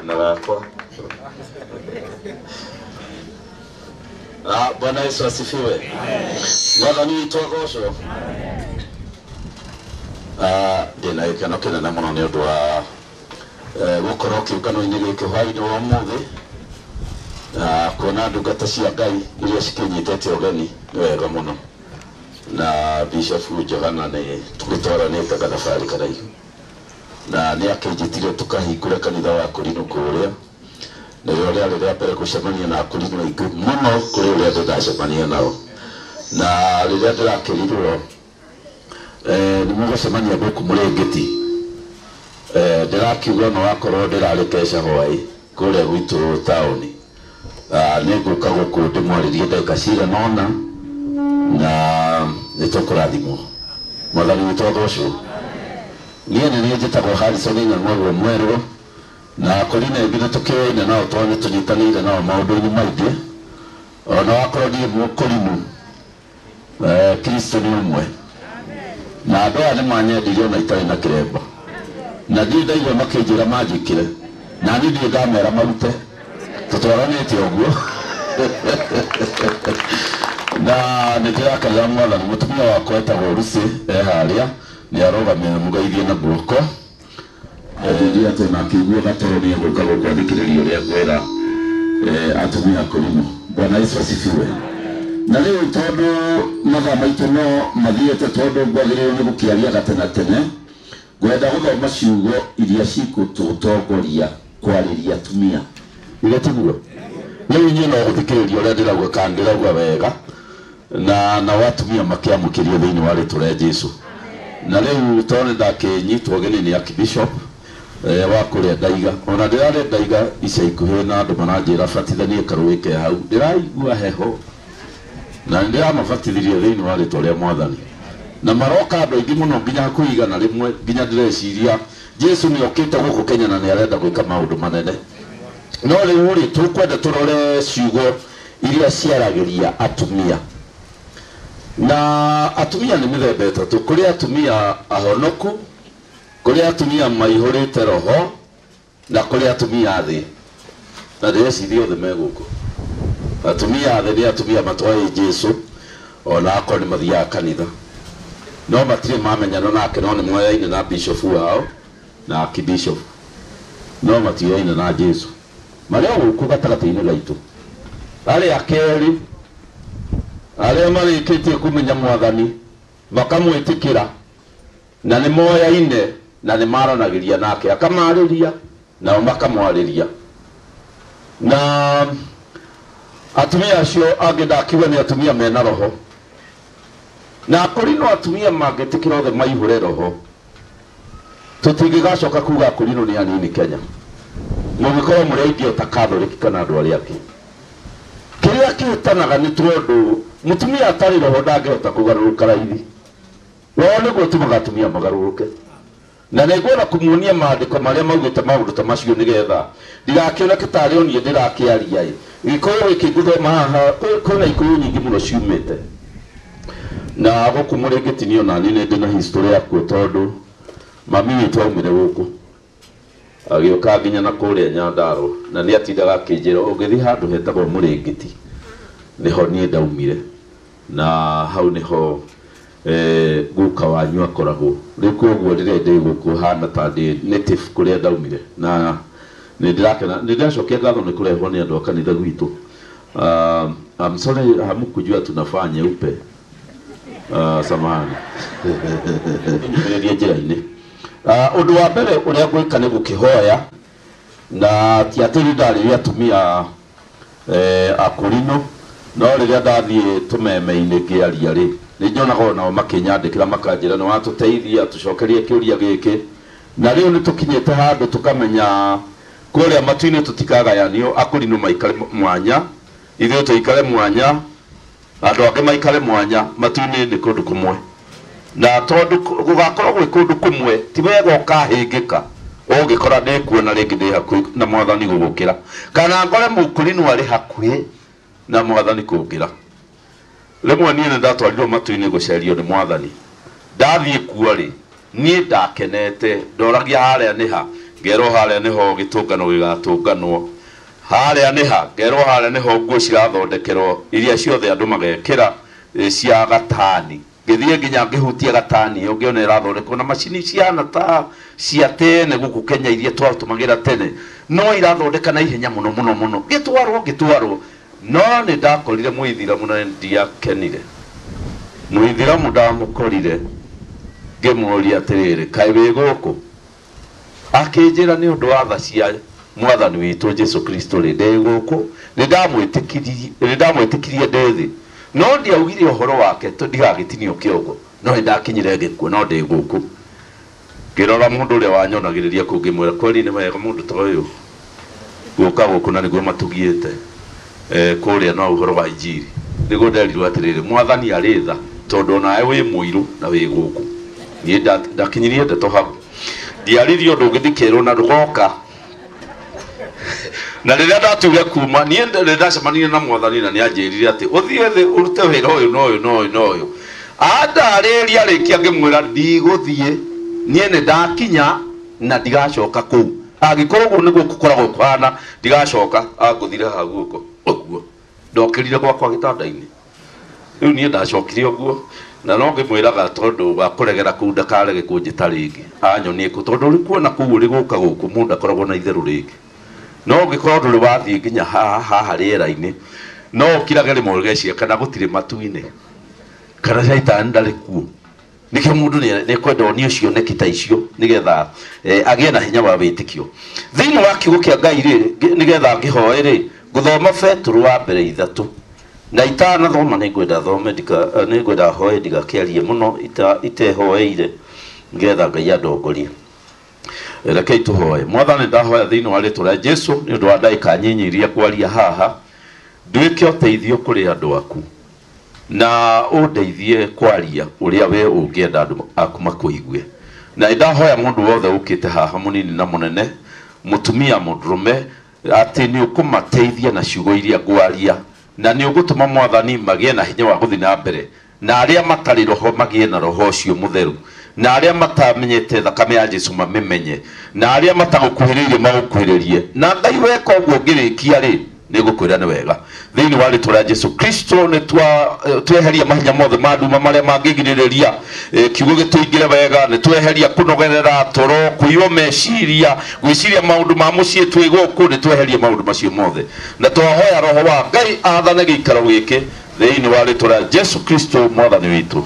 Na gakwa. Bwana Yesu asifiwe. Mwathani witũ agocwo. Ndĩna gĩkeno kĩnene mũno nĩ ũndũ wa gũkorwo kĩũngano-inĩ gĩkĩ hwaĩ-inĩ wa ũmũthĩ, na kuona ndungata cia Ngai iria cikĩnyitĩte ũgeni nĩ wega mũno. Na Bishop Johana nĩ tũgĩtwaranĩte gathabarĩ karaihu, na nĩ akĩnjĩtire tũkahingũre kanitha wa Kũrinũ kũrĩa. Nĩrĩo rĩarĩ rĩa mbere gũcemania na Akũrinũ aingĩ mũno kũrĩ ũrĩa andũ ndacemania nao. Na rĩrĩa ndĩrakĩrirwo nĩ mũgũcemania gũkũ Mũrĩngĩti, ndĩrakiuga no akorwo ndĩrarĩ keca hwaĩ kũrĩa gwitũ taũni, nĩ ngũka gũkũ ndĩmwarĩrie ndagĩka cigana ũna na nĩ tũkũrathimwo. Mwathani witũ agocwo. Niĩ nĩ niĩ njĩtagwo Harrison Nyang'orwo Mwerũ, na Kũrinũ aingĩ nĩ tũkĩoine nao tondũ nĩ tũnyitanĩire nao maũndũ-inĩ maingĩ. Ona wakorwo niĩ Mũkũrinũ, Kristo nĩ ũmwe. Na andũ aya nĩ manyendire ona itarĩ na kĩremba, na ndirĩ ndaigua makĩnjĩra manjĩkĩre, na niĩ ndirĩ ndamera marute, tũtwaranĩte ũguo. Na nĩ ndĩrakenera Mwathani. Mũtumia wakwa etagwo Lucy, e harĩa nĩ arũgamĩte mũgeithie na guoko. Ndirĩ atĩ ona akĩigua gatoro nĩ egũka gũkũ athikĩrĩrie ũrĩa ngwĩra atumia Akũrinũ. Bwana Yesu asifiwe. Na rĩu tondũ mathaa maitũ no mathiĩte, tondũ ngwagĩrĩirwo nĩ gũkĩaria gatene tene, ngwenda gũthoma ciugo iria cigũtũtongoria kwarĩria atumia. Githĩ tiguo? Rĩu inyuĩ no gũthikĩrĩria ũrĩa ndĩrauga kana ndĩrauga wega, na nao atumia makĩamũkĩrio thĩinĩ wa rĩtwa rĩa Jesũ. Na rĩu tondũ nĩ ndakĩnyitwo ũgeni nĩ Archbishop wa kũrĩa Ndaiga, ona ndĩrarĩ Ndaiga ica ikuhĩ na andũ maranjĩra batithanie karũĩ ke hau, ndĩraigua heho na nĩ ndĩramabatithirie thĩinĩ wa rĩtwa rĩa Mwathani. Na maroka andũ aingĩ mũno nginya hakuhĩ 100, nginya ndĩreciria Jesũ nĩ okĩte gũkũ Kenya na nĩ arenda gwĩka maũndũ manene. No rĩu rĩ, tũkwenda tũrore ciugo iria ciaragĩria atumia. Na atumia nĩ mĩthemba ĩtatũ. Kũrĩ atumia ahonoku, kũrĩ atumia maihũrĩte roho, na kũrĩ atumia a thĩ. Na ndĩreciria othe me gũkũ. Atumia a thĩ nĩ atumia matwaĩ Jesũ, ona akorwo nĩ mathiaga kanitha, no matirĩ mamenyana nake, no nĩ moyaine na bishop wao na archbishop, no matioyaine na Jesũ. Marĩ o gũkũ gatagatĩ-inĩ gaitũ. Arĩa kerĩ, arĩa marĩkĩtie kũmenya Mwathani makamwĩtĩkĩra, na nĩ moyaine na nĩ maranagĩria nake, akamarĩria nao makamwarĩria. Na atumia acio angĩ ndakiuga nĩ atumia mena roho. Na Akũrinũ atumia mangĩtĩkĩra othe maihũre roho, tũtingĩgacoka kuga Akũrinũ nĩ anini Kenya. Mũngĩkorwo mũrĩ aingĩ o ta Catholic kana andũ arĩa angĩ. Kĩrĩa kĩhĩtanaga nĩ tondũ mũtumia atarĩ roho ndangĩhota kũgarũrũka raithi. Roho nĩguo ũtũmaga atumia magarũrũke. Na nĩ ngwenda kũmuonia maandĩko marĩa maugĩte maũndũ ta macio, nĩgetha ndigakĩoneke tarĩ o niĩ ndĩrakĩaria ĩ. Gĩkũyũ gĩkĩ ngũthoma haha, kwĩna ikũyũ nyingĩ mũno ciumĩte. Na gũkũ Mũrĩngĩti niĩ ona niĩ nĩ ndĩ na history yakuo, tondũ mami witũ aumire gũkũ agĩũka nginya na kũrĩa Nyandarũa, na nĩ atindaga akĩnjĩra ũngĩthiĩ handũ hetagwo Mũrĩngĩti nĩho niĩ ndaumire, na hau nĩho guka wanyu akoragwo. Rĩu koguo rĩrĩa ndĩ gũkũ hana ta ndĩ native kũrĩa ndaumire, na nĩ ndĩrakena, nĩ ndĩracokia ngatho nĩ kũrehwo nĩ andũ a kanitha gwitũ. I'm sorry hamkujua tunafaa nyeupe. Samahani. Nyumĩrĩrie njĩra-inĩ. Ũndũ wa mbere ũrĩa ngwĩka nĩ gũkĩhoya, na ti atĩ nĩ ndarĩria atumia Akũrinũ, no rĩrĩa ndathiĩ tũmeme-inĩ ngĩaria rĩ, nĩ nyonaga onao makĩnyandĩkĩra makanjĩra nĩ watũteithia tũcokerie kĩũria gĩkĩ. Na rĩu nĩ tũkinyĩte handũ tũkamenya kũrĩa matu-inĩ tũtikagayanio, Akũrinũ maikare mwanya, ithuĩ tũikare mwanya, andũ angĩ maikare mwanya, matu-inĩ nĩ kũndũ kũmwe. Na tondũ gũgakorwo gwĩ kũndũ kũmwe, ti wega ũkahĩngĩka ũngĩkora ndĩkuona rĩngĩ ndĩ hakuhĩ na Mwathani gũgũkĩra, kana ngore Mũkũrinũ arĩ hakuhĩ na Mwathani kũngĩra. Rĩmwe niĩ nĩ ndatwarirwo matu-inĩ gũcerio nĩ Mwathani. Ndathiĩ kuo rĩ, niĩ ndakenete, ndoragia harĩa nĩ ha, Ngerwo harĩa nĩho gĩtũngano gĩgatũnganwo, harĩa nĩha, ngerwo harĩa nĩho nguo cirathondekerwo iria ciothe andũ magekĩra cia gatani. Ngĩthiĩ nginya ngĩhutia gatani ĩyo ngĩona ĩrathondekwo na macini cihana ta cia tene gũkũ Kenya iria twatũmagĩra tene, no irathondeka na ihenya mũno mũno mũno. Ngĩtwarwo ngĩtwarwo, no nĩ ndakorire mũithiramu na ndiakenire. Mũithiramu ndamũkorire ngĩmũria atĩrĩrĩ, kaĩ wĩ gũkũ? Akĩnjĩra nĩ ũndũ wa tha cia mwathani witũ Jesu Kristo rĩ, ndĩ gũkũ. Nĩ ndamwĩtĩkirie ndĩ thĩ, no ndiaugire ũhoro wake ndigagĩtinio kĩongo, no nĩ ndakinyire ngĩkua, no ndĩ gũkũ. Ngĩrora mũndũ ũrĩa wanyonagĩrĩria kũu ngĩmwĩra, kweli nĩ wega mũndũ ta ũyũ gũka gũkũ na nĩguo matugiĩte kũrĩa no ũhoro wa injiri. Nĩguo nderirwo atĩrĩrĩ, mwathani arĩ tha tondũ onawe wĩ mũirũ na wĩ gũkũ. Niĩ ndakinyirie ndeto hau, ndiaririe ũndũ ũngĩ ndikĩrwo na ndũgoka. Na rĩrĩa ndatuire kuma, niĩ rĩrĩa ndacemanirie na mwathani na nĩanjĩrire atĩ ũthiĩ thĩ ũrute wĩra ũyũ na ũyũ na ũyũ na ũyũ. Andarĩria rĩkia ngĩmwĩra ndigũthiĩ, niĩ nĩ ndakinya na ndigacoka kũu. Angĩkorwo ũguo nĩguo gũkoragwo kũhana, ndigacoka. Angũthire haha guoko ũguo, ndokĩrire gwakwa gĩtanda-inĩ. Rĩu niĩ ndacokire ũguo, na no ngĩmwĩraga tondũ wa kũregera kũu ndakarege kũnjĩta rĩngĩ, anyonie kũ, tondũ ũrĩ kuona kũu ũrĩ gũka gũkũ mũndũ akoragwo na itherũ rĩngĩ. No ũngĩkorwo ndũrĩ wathiĩ nginya haha rĩera-inĩ, no ũkirage rĩmwe ũgeciria kana gũtirĩ matu-inĩ, kana caitani ndarĩ kuo. Nĩkĩo mũndũ nĩekwenda onio cioneki ta icio nĩgetha agĩe na hinya wa wĩtĩkio. Thĩinĩ wa kiugo kĩa Ngai rĩ, nĩgetha ngĩhoe rĩ, ngũthoma Petero wa mbere 3 na itanathoma nĩngwenda thome, nĩngwenda hoe ndigakĩarie mũno itehoeire, nĩgetha Ngai andongorie. Rekei tũhoe. Mwathani, ndahoya thĩinĩ wa rĩtwa rĩa Jesu nĩ ũndũ wa ndagĩka nyinyi iria kwaria haha, nduĩke ũteithio kũrĩ andũ aku na ũndeithie kwaria ũrĩa we ũngĩenda andũ aku makũigue. Na ndahoya mũndũ wothe ũkĩte haha, mũnini na mũnene, mũtumia, mũndũrũme, atĩ nĩ ũkũmateithia na ciugo iria ngwaria, na nĩ ũgũtũma mwathani magĩe na hinya wa gũthiĩ na mbere, na arĩa matarĩ roho magĩe na roho ũcio mũtheru, na arĩa matamenyete thakame ya Jesu mamĩmenye, na arĩa matagũkuhĩrĩirie magũkuhĩrĩrie. Na Ngai weka ũguo ngĩrĩkia rĩ, nĩngũkwĩra nĩ wega. Thĩinĩ wa rĩtwa rĩa Jesu Kristo nĩ tweheria mahinya mothe ma nduma marĩa mangĩgirĩrĩria kiugo gĩtũingĩre wega, nĩ tweheria kũnogerera toro, kũiywo meciria, gwĩciria maũndũ ma mũciĩ twĩ gũkũ, nĩ tweheria maũndũ macio mothe, na twahoya roho wa Ngai athane gĩikaro gĩkĩ thĩinĩ wa rĩtwa rĩa Jesu Kristo mwathani witũ.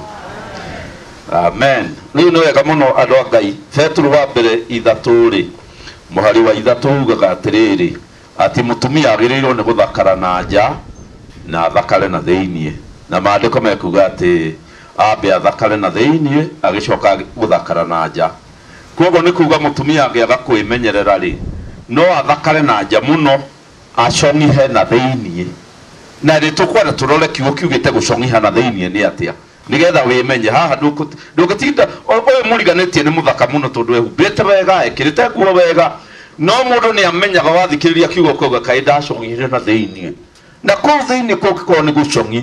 Amen. Rĩu nĩ wega mũno andũ a Ngai. Petero wa mbere 3 rĩ, mũhari wa 3 ugaga atĩrĩrĩ, atĩ mũtumia agĩrĩirwo nĩ gũthakara na nja na athakare na thĩiniĩ. Na maandĩko mekuga atĩ ambe athakare na thĩiniĩ agĩcoka gũthakara na nja. Koguo nĩ kuga mũtumia angĩaga kwĩmenyerera rĩ, no athakare na nja mũno acong'ihe na thĩiniĩ. Na nĩ tũkwenda tũrore kiugo kiugĩte gũcong'iha na thĩiniĩ nĩ atĩa, nĩgetha wĩmenye. Haha ndũngĩtinda ũyũ mũriganĩtie nĩ mũthaka mũno tondũ ehumbĩte wega, ekĩrĩte nguo wega, no mũndũ nĩ amenyaga wathikĩrĩria kiugo kĩu kaĩ ndacong'ire na thĩiniĩ. Na kũu thĩiniĩ kũngĩkorwo nĩ gũcong'i,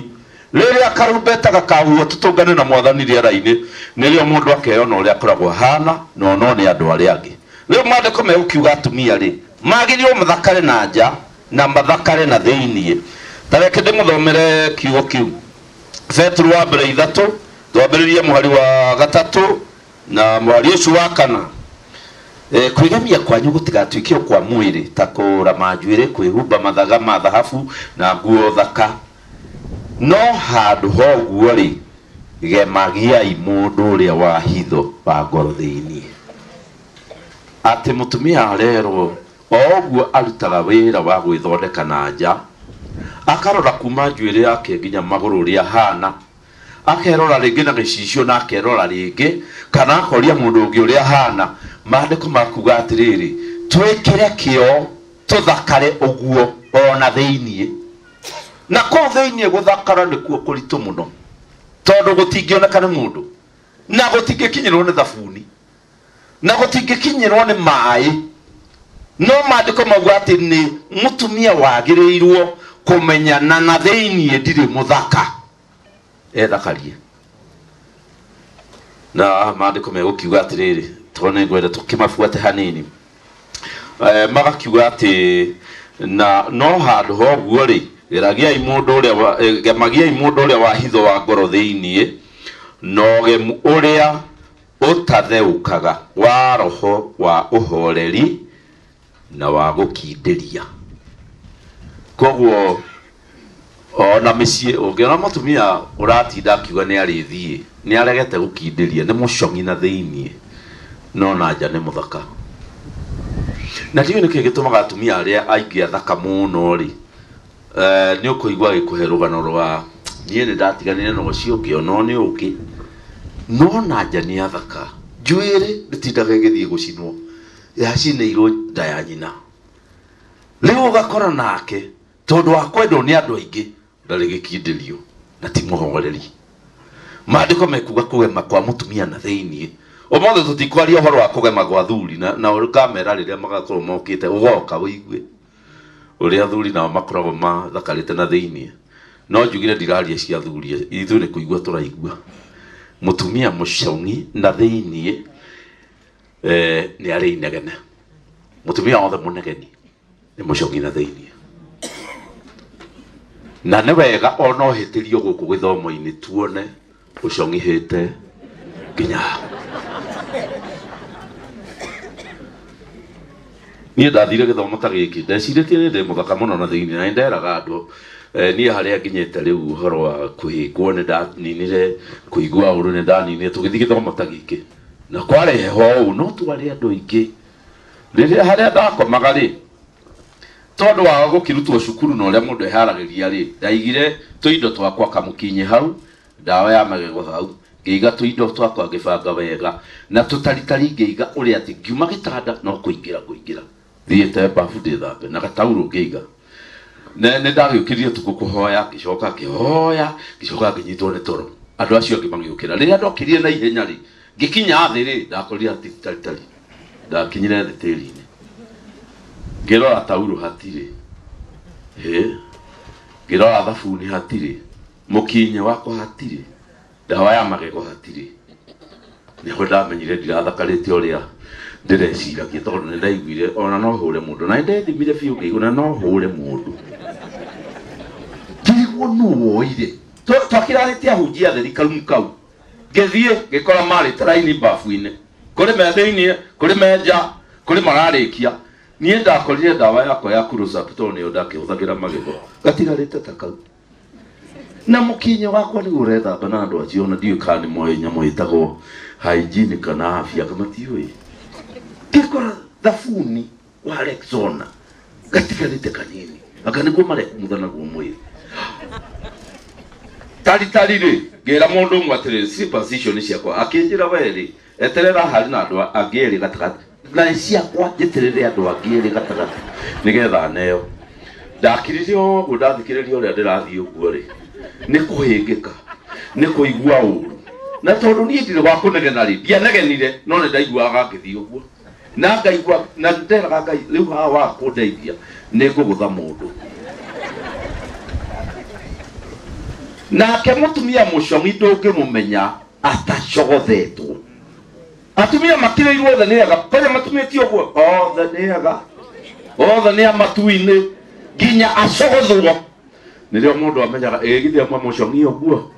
rĩrĩa karumbeta gakahuhwo tũtũngane na mwathani rĩera-inĩ, nĩrĩo mũndũ akeyona ũrĩa akoragwo ahana, na onwo nĩ andũ arĩa angĩ. Rĩu maandĩko megũkiuga atumia rĩ, magĩrĩirwo mathakare na nja na mathakare na thĩiniĩ. Ta reke ndĩmũthomere kiugo kĩu. Petero wa mbere 3, twambĩrĩrie mũhari wa 3 na mũhari ũcio wa 4. Kwĩgemia kwanyu gũtigatuĩke o kwa mwĩrĩ, ta kũrama njuĩrĩ, kwĩhumba mathaga ma thahabu na nguo thaka, no handũ ha ũguo rĩ, gemagiai mũndũ ũrĩa wa hitho wa ngoro thĩiniĩ. Atĩ mũtumia arerwo o ũguo arutaga wĩra wa gwĩthondeka na nja, akarora kuma njuĩrĩ yake nginya magũrũ ũrĩa ahana, akerora rĩngĩ na gĩcicio na akerora rĩngĩ, kana akoria mũndũ ũngĩ ũrĩa ahana. Maandĩko makuga atĩrĩrĩ, twĩkĩre kĩo tũthakare ũguo ona thĩiniĩ. Na kũu thĩiniĩ gũthakara nĩkuo kũritũ mũno, tondũ gũtingĩoneka nĩ mũndũ, na gũtingĩkinyĩrwo nĩ thabuni, na gũtingĩkinyĩrwo nĩ maĩ. No maandĩko mauga atĩ nĩ mũtumia wagĩrĩirwo kũmenyana na thĩiniĩ ndirĩ mũthaka, ethakarie. Na maandĩko megũkiuga atĩrĩrĩ, tondũ nĩngwenda tũkĩmabuate hanini. Magakiuga atĩ na no handũ ha ũguo rĩ, geragiai mũndũ ũrĩa gemagiai mũndũ ũrĩa wa hitho wa ngoro thĩiniĩ, na ũgemu ũrĩa ũtatheũkaga wa roho wa ũhoreri na wa gũkindĩria. Koguo ona mĩciĩ ũngĩona mũtumia ũratinda akiuga nĩ arĩthiĩ, nĩ aregete gũkindĩria, nĩ mũcong'i na thĩiniĩ, no na nja nĩ mũthaka. Na ndiũĩ nĩkĩ gĩtũmaga atumia arĩa aingĩ athaka mũno rĩ, nĩ ũkũigua agĩkũhe rũgano rwa niĩ nĩ ndatiganire na ũcio ũngĩ, ona nĩ ũngĩ, no na nja nĩ athaka. Njuĩrĩ ndĩtindaga ĩgĩthiĩ gũcinwo, yacinĩirwo nda ya nyina. Rĩu ũgakora nake tondũ wa kwendwo nĩ andũ aingĩ ndarĩ gĩkindĩrio na ti mũhoreri. Maandĩko mekuga kũgema kwa mũtumia na thĩiniĩ. Ũmũthĩ tũtikwaria ũhoro wa kũgema gwa thuri na ũkamera rĩrĩa magakorwo mokĩte ũgoka ũigue ũrĩa thuri nao makoragwo mathakarĩte na thĩiniĩ. No njugire ndiraria cia thuri, ithuĩ nĩ kũigua tũraigua. Mũtumia mũcong'i na thĩiniĩ nĩ arĩ inegene. Mũtumia wothe mũnegeni nĩ mũcong'i na thĩiniĩ. Na nĩ wega ona ũhĩtĩrio gũkũ gĩthomo-inĩ tuone ũcong'ihĩte nginya ha. Niĩ ndathire gĩthomo ta gĩkĩ, ndecirĩtie nĩ ndĩ mũthaka mũno na thĩiniĩ, na nĩ nderaga andũ niĩ harĩa nginyĩte rĩu ũhoro wa kũhĩngwo nĩ ndaninire, kũigua ũru nĩ ndaninire, tũgĩthiĩ gĩthomo ta gĩkĩ. Na kwarĩ heho ũũ, no twarĩ andũ aingĩ. Rĩrĩa harĩa ndakomaga rĩ, tondũ wa gũkĩrutwo cukuru na ũrĩa mũndũ eharagĩria rĩ, ndaigire tũindo twakwa kamũkinyĩ hau, ndawa ya magego hau, ngĩiga tũindo twakwa ngĩbanga wega, na tũtaritari ngĩiga ũrĩa atĩ ngiuma gĩtanda no kũingĩra kũingĩra. Thiĩte bafu ndĩthambe na gataurũ ngĩiga. Nĩ ndagĩũkĩrire ũtukũ kũhoya, ngĩcoka ngĩhoya, ngĩcoka ngĩnyitwo nĩ toro. Andũ acio angĩ magĩũkĩra. Rĩrĩa ndokĩrire na ihenya rĩ, ngĩkinya thĩ rĩ, ndakorire taritari. Ndakinyire thĩ tĩri-inĩ. Ngĩrora taurũ hatirĩ. Hĩ. Ngĩrora thabuni hatirĩ. Mũkinyĩ wakwa hatirĩ. Ndawa ya magego hatirĩ. Nĩho ndamenyire ndirathakarĩte ũrĩa ndĩreciragia, tondũ nĩ ndaiguire ona no hũre mũndũ. Na nĩ ndethimire biũ ngĩigua na no hũre mũndũ. Ngĩrigwo nũ woire. Twakĩrarĩtie ahunjia atheri karumu kau. Ngĩthiĩ ngĩkora marĩte raini bafu-inĩ. Kũrĩ me thĩiniĩ, kũrĩ me nja, kũrĩ mararĩkia. Niĩ ndakorire ndawa yakwa ya Close-Up tondũ nĩyo ndakĩhũthagĩra magego. Gatigarĩte ta kau. Na mũkinyĩ wakwa nĩguo ũrethamba na andũ acio, ona ndiũĩ kana nĩ moĩ nyamũ ĩtagwo hygiene kana afya, kana matiũĩ. Ngĩkora thabuni wa Rexona gatigarĩte kanini, anga nĩguo marekumutha naguo mwĩrĩ. Taritari rĩ, ngĩra mũndũ ũmwe atĩrĩrĩ, slippers icio nĩ ciakwa. Akĩnjĩra we rĩ, eterera harĩ na andũ angĩ erĩ gatagatĩ. Na nĩ ciakwa, njĩtĩrĩre andũ angĩ erĩ gatagatĩ nĩgetha neo. Ndakirire ũguo, ndathikĩrĩria ũrĩa ndĩrathiĩ ũguo rĩ, nĩ kũhĩngĩka, nĩ kũigua ũru. Na tondũ niĩ ndirĩ wa kũnegena rĩ, ndianegenire, no nĩ ndaiguaga ngĩthiĩ ũguo. Na ngaigua, na nderaga Ngai, rĩu haha wa kũndeithia, nĩ ngũgũtha mũndũ. Nake mũtumia mũcong'i ndũngĩmũmenya atacogothetwo. Atumia makĩrĩirwo othe nĩ ega, kwanja matumĩtie ũguo, othe nĩ ega, othe nĩ a matu-inĩ, nginya acogothwo. Nĩrĩo mũndũ amenyaga, ĩ githĩ amwe mũcong'i ũguo?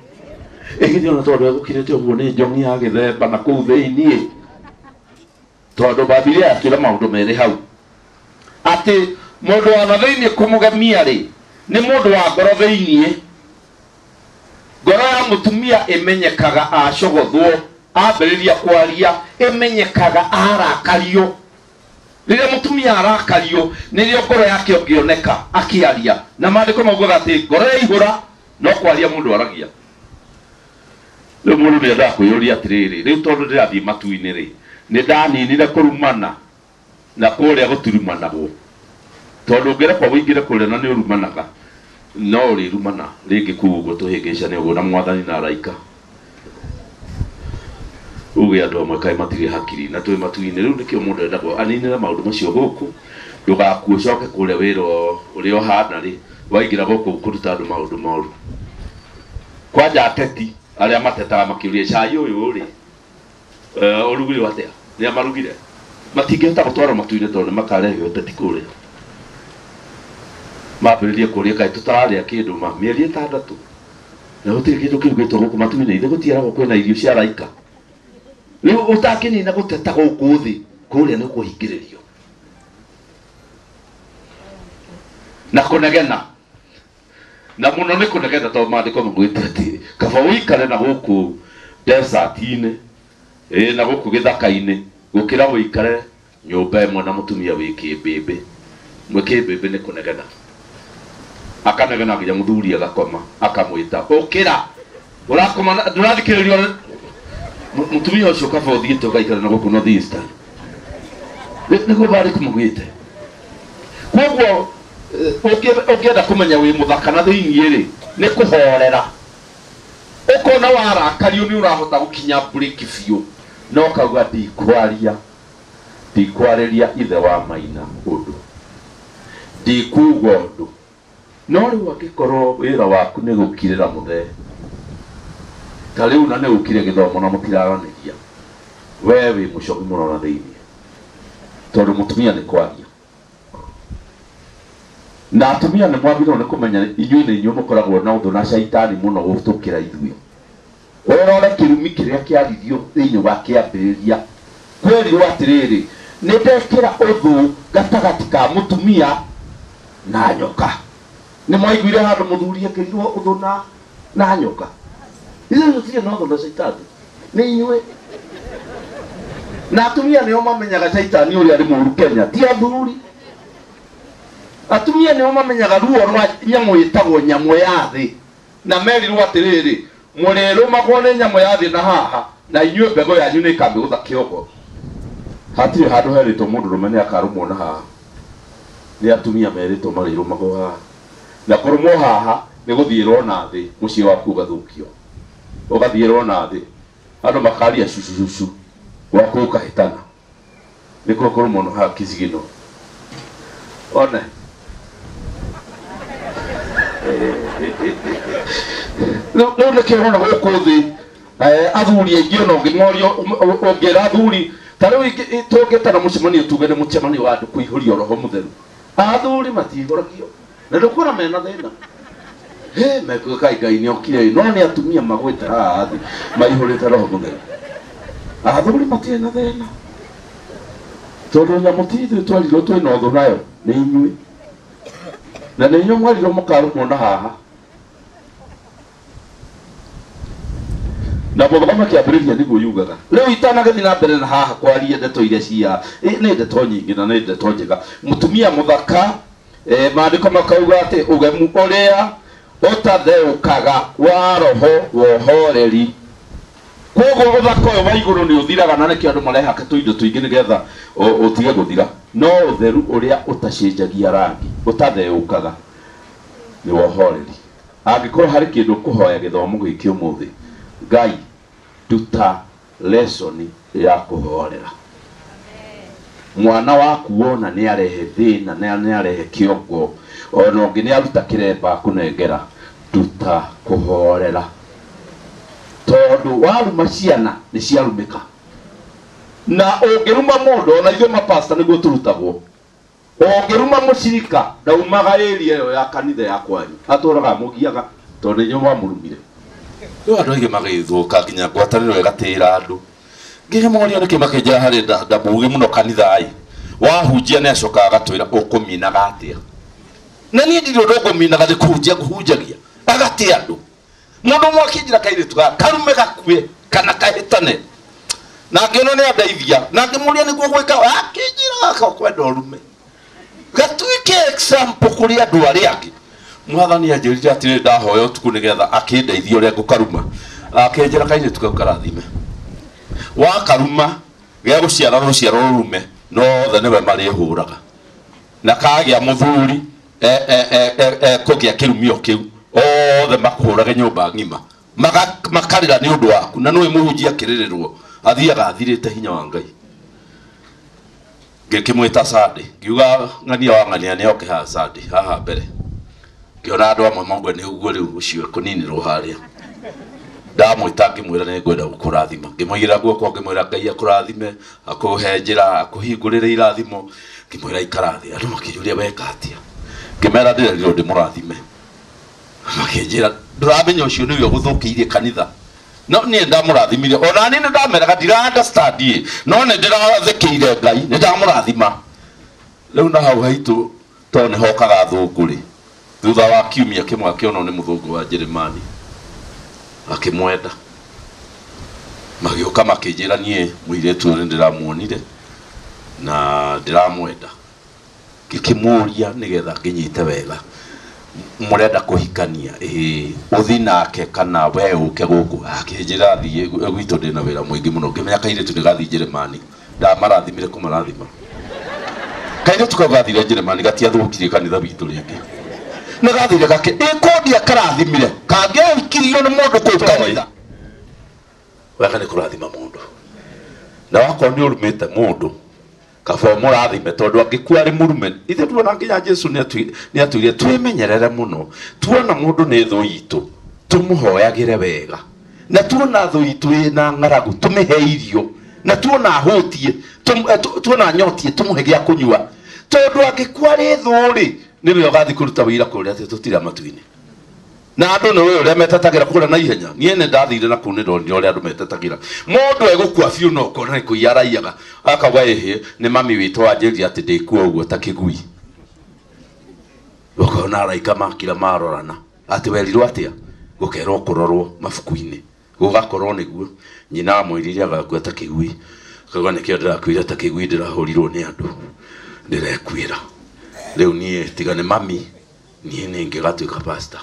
Ĩ githĩ ona tondũ egũkirĩte ũguo nĩ njong'i ya gĩthemba na kũu thĩiniĩ? Tondũ Bibilia yakĩra maũndũ merĩ hau. Atĩ mũndũ wa na thĩiniĩ kũmũgemia rĩ, nĩ mũndũ wa ngoro thĩiniĩ. Ngoro ya mũtumia ĩmenyekaga acogothwo, ambĩrĩria kwaria, ĩmenyekaga arakario. Rĩrĩa mũtumia arakario, nĩrĩo ngoro yake ũngĩoneka akĩaria. Na maandĩko maugaga atĩ ngoro yaihũra no kwaria mũndũ aragia. Rĩu mũndũ nĩendaga kwĩyũria atĩrĩrĩ, rĩu tondũ ndĩrathiĩ matu-inĩ rĩ, nĩ ndaninire kũrumana na kũrĩa gũtirumanagwo. Tondũ ũngĩrekwo ũingĩre kũrĩa na nĩ ũrumanaga, no ũrĩrumana rĩngĩ kũu ũguo tũhĩngĩcane ũguo na mwathani na araika. Uge andũ amwe kaĩ matirĩ hakiri na twĩ matu-inĩ. Rĩu nĩkĩo mũndũ endagwo aninĩre maũndũ macio gũkũ, ndũgakue ũcoke kũrĩa wĩra ũrĩa ũhana rĩ, waingĩra gũkũ kũruta andũ maũndũ moru. Kwanja ateti arĩa matetaga makĩũria cai ũyũ rĩ, ũrugirwo atĩa? Nĩ amarugire? Matingĩhota gũtwarwo matu-inĩ tondũ nĩ makarehe ũteti kũrĩa. Mambĩrĩrie kũrĩa kaĩ tũtararĩa kĩndũ ma mĩeri 6. Na gũtirĩ kĩndũ kĩrugĩtwo gũkũ matu-inĩ, ithe gũtiaragwo kwĩna irio cia araika. Rĩu ũtakĩnina gũteta gũkũ thĩ, kũrĩa nĩ ũkũhingĩrĩrio. Na kũnegena. Na mũno nĩ kũnegena tondũ maandĩko maugĩte atĩ kaba ũikare na gũkũ desert-inĩ, na gũkũ gĩthaka-inĩ, gũkĩra ũikare nyũmba ĩmwe na mũtumia wĩ kĩmbĩmbĩ. Mwĩ kĩmbĩmbĩ nĩ kũnegena. Akanegena nginya mũthuri agakoma, akamwĩta, ũkĩra. Ũrakoma na ndũrathikĩrĩrio. Mũtumia ũcio kaba ũthiĩte ũgaikara na gũkũ North Eastern. Nĩguo maandĩko maugĩte. Koguo ũngĩenda kũmenya wĩ mũthaka na thĩiniĩ rĩ, nĩ kũhorera. Ũkona warakario nĩ ũrahota gũkinya breki biũ, no ũkauga ndikwaria, ndikwarĩria ithe wa maina ũndũ, ndikuga ũndũ. No rĩu angĩkorwo wĩra waku nĩ gũkirĩra mũthee, ta rĩu na nĩ ũkire gĩthomo na mũtiraranĩria, we wĩ mũcogi mũno na thĩiniĩ, tondũ mũtumia nĩ kwaria. Na atumia nĩ mwagĩrĩirwo nĩ kũmenya inyuĩ nĩ inyuĩ mũkoragwo na ũthũ na caitani mũno gũtũkĩra ithuĩ. Ũrore kĩrumi kĩrĩa kĩaririo thĩinĩ wa kĩambĩrĩria, kwerirwo atĩrĩrĩ, nĩ ndekĩra ũthũ gatagatĩ ka mũtumia na nyoka. Nĩ mwaiguire handũ mũthuri ekĩrirwo ũthũ na nyoka? Ithuĩ tũtirĩ na ũthũ na caitani, nĩ inyuĩ. Na atumia nĩo mamenyaga caitani ũrĩa arĩ mũũru Kenya, ti athuri. Atumia nĩo mamenyaga ruo rwa nyamũ ĩtagwo nyamũ ya thĩ, na merirwo atĩrĩrĩ, mũrĩrũmagwo nĩ nyamũ ya thĩ na haha, na inyuĩ mbegũ yanyu nĩ ĩkamĩgũtha kĩongo. Hatirĩ handũ herĩtwo mũndũrũme nĩ akarũmwo na haha, nĩ atumia merĩtwo marĩrũmagwo haha. Na kũrũmwo haha nĩ gũthiĩrwo na thĩ, mũciĩ waku ũgathũkio, ũgathiĩrwo na thĩ, andũ makaria cucucucu, gwaku ũkahĩtana. Nĩkuo kũrũmwo na haha kĩcigino. One rĩu nĩkĩo ũrona gũkũ thĩ, athuri aingĩ ona ũngĩmorio, ũngĩra athuri ta rĩu tũngĩtana mũcemanio tuge nĩ mũcemanio wa andũ kũihũrio roho mũtheru, athuri matihũragio na ndũkuona mena thĩna. He mekuga kai Ngai nĩ okire, no nĩ atumia magwĩte haha thĩ maihũrĩte roho mũtheru. Athuri matirĩ na thĩna tondũ nyamũ ti ithuĩ twerirwo twĩna ũthũ nayo, nĩ inyuĩ. Na nĩ inyuĩ mwerirwo mũkarũmwo na haha. Na mũthome kĩambĩrĩria nĩguo yugaga. Rĩu itanagĩthiĩ na mbere na haha kwaria ndeto iria cia, nĩ ndeto nyingĩ na nĩ ndeto njega. Mũtumia mũthaka, maandĩko makauga atĩ ũgemu ũrĩa ũtatheũkaga wa roho wa ũhoreri. Koguo ũthaka ũyũ wa igũrũ nĩ ũthiraga, na nĩkĩo andũ marehaka tũindo tũingĩ nĩgetha ũtige gũthira. No ũtheru ũrĩa ũtacenjagia rangi, ũtatheũkaga, nĩ wa ũhoreri. Angĩkorwo harĩ kĩndũ ũkũhoya gĩthomo gĩkĩ ũmũthĩ, Ngai nduta lesson ya kũhorera. Mwana waku wona nĩ arehe thĩna, nĩ arehe kĩongo, ona ũngĩ nĩ aruta kĩremba akũnengera, nduta kũhorera. Tondũ waruma ciana nĩ ciarumĩka. Na ũngĩruma mũndũ, ona ithuĩ mapasta nĩguo tũrutagwo, ũngĩruma mũcirika ndaumaga area ĩyo ya kanitha ya kwanyu, atũraga mũgiaga tondũ inyuĩ mwamũrumire. Rĩu andũ aingĩ magĩthũka nginya ngwatanĩro ĩgatĩra andũ. Ngĩmoria nĩkĩ makĩnjĩra harĩ ndamũgĩ mũno kanitha-ĩ, wahunjia nĩ acokaga agatwĩra ũkũminaga atĩa. Na niĩ ndirĩ ũndũ ngũminaga, nĩ kũhunjia ngũhunjagia. Agatĩ andũ. Mũndũ ũmwe akĩnjĩra kairĩtu gaka karume gakue kana kahĩtane, na ngĩona nĩ andeithia, na ngĩmũria nĩguo gwĩka, akĩnjĩra gaka ũkwenda ũrume gatuĩke example kũrĩ andũ arĩa angĩ. Mwathani anjĩrire atĩrĩ, ndahoya ũtukũ nĩgetha akĩndeithie ũrĩa ngũkaruma. Akĩnjĩra kairĩtu kau karathime, wakaruma gegũciara rũciaro rũrume, no othe nĩwe marĩhũraga. Na kagĩa mũthuri kũgĩa kĩrumio kĩu, othe makũhũrage nyũmba ng'ima, makarĩra nĩ ũndũ waku. Na nĩũĩ mũhunjia akĩrĩrĩrwo athiaga athirĩte hinya wa Ngai. Ngĩkĩmwĩta Sunday, ngiuga ng'ania wa ng'ania nĩ oke haha Sunday haha mbere. Ngĩona andũ amwe mauga nĩ ũguo rĩu ũcio ekũninĩrwo harĩa. Ndamwĩta ngĩmwĩra nĩ ngwenda gũkũrathima. Ngĩmũigĩrĩra guoko ngĩmwĩra Ngai akũrathime, akũhe njĩra, akũhingũrĩre irathimo. Ngĩmwĩra ikara thĩ. Andũ makĩnjũria weka atĩa. Ngĩmera ndĩrerirwo ndĩmũrathime. Makĩnjĩra ndũramenya ũcio nĩwe ũgũthũkĩirie kanitha. No niĩ ndamũrathimire. Ona niĩ nĩndameraga ndira understand ĩ. No nĩ ndĩrathĩkĩire Ngai, nĩ ndamũrathima. Rĩu na hau haitũ tondũ nĩhokaga athũngũ rĩ. Thutha wa kiumia kĩmwe akĩonwo nĩ mũthũngũ wa Njĩrĩmani. Akĩmwenda. Magĩũka makĩnjĩra niĩ mũirĩtu ũyũ nĩndĩramuonire na ndĩramwenda. Ngĩkĩmũria nĩgetha ngĩnyite wega. Mũrenda kũhikania, ĩĩ, ũthi nake kana we ũke gũkũ. Akĩnjĩra thiĩ gwitũ ndĩna wĩra mũingĩ mũno. Ngĩmenya kairĩtu nĩgathiĩ Njĩrĩmani. Ndamarathimire kũmarathima. Kairĩtu kau gathire Njĩrĩmani gatiathũkirie kanitha witũ rĩngĩ. Nĩgathire gake, ĩkũndia karathimire. Kangĩahikirio nĩ mũndũ kũu kanitha. Wega nĩ kũrathima mũndũ. Na wakorwo nĩ ũrumĩte mũndũ, kaba ũmũrathime tondũ angĩkua arĩ mũrume. Ithuĩ tuona nginya Jesũ nĩatwĩrire twĩmenyerere mũno. Tuona mũndũ nĩ thũ itũ, tũmũhoyagĩre wega. Na tuona thũ itũ ĩna ng'aragu, tũmĩhe irio. Na tuona ahũtie, tuona nyotie, tũmũhe gĩa kũnyua. Tondũ angĩkua arĩ thũ rĩ, nĩwe ũgathiĩ kũruta wĩira kũrĩa atĩ tũtirĩ matu-inĩ. Na andũ nĩ ũĩ ũrĩa metetagĩra kũrĩa na ihenya. Niĩ nĩ ndathire na kũu nĩ ndonire ũrĩa andũ metetagĩra. Mũndũ egũkua biũ no ũkona nĩ kũiya araiyaga. Akauga ĩhĩ, nĩ mami witũ wanjĩrire atĩ ndĩkua ũguo ta kĩgui. Ũkona araika makira marorana. Atĩ werirwo atĩa? Gũkerwo kũrorwo mabuku-inĩ. Gũgakorwo nĩguo. Nyina amwĩrire agakua ta kĩgui. Akauga nĩkĩo ndĩrakuire ta kĩgui ndĩrahũrirwo nĩ andũ. Ndĩrekuĩra. Rĩu niĩ tiga nĩ mami, niĩ nĩ ingĩgatuĩka pastor.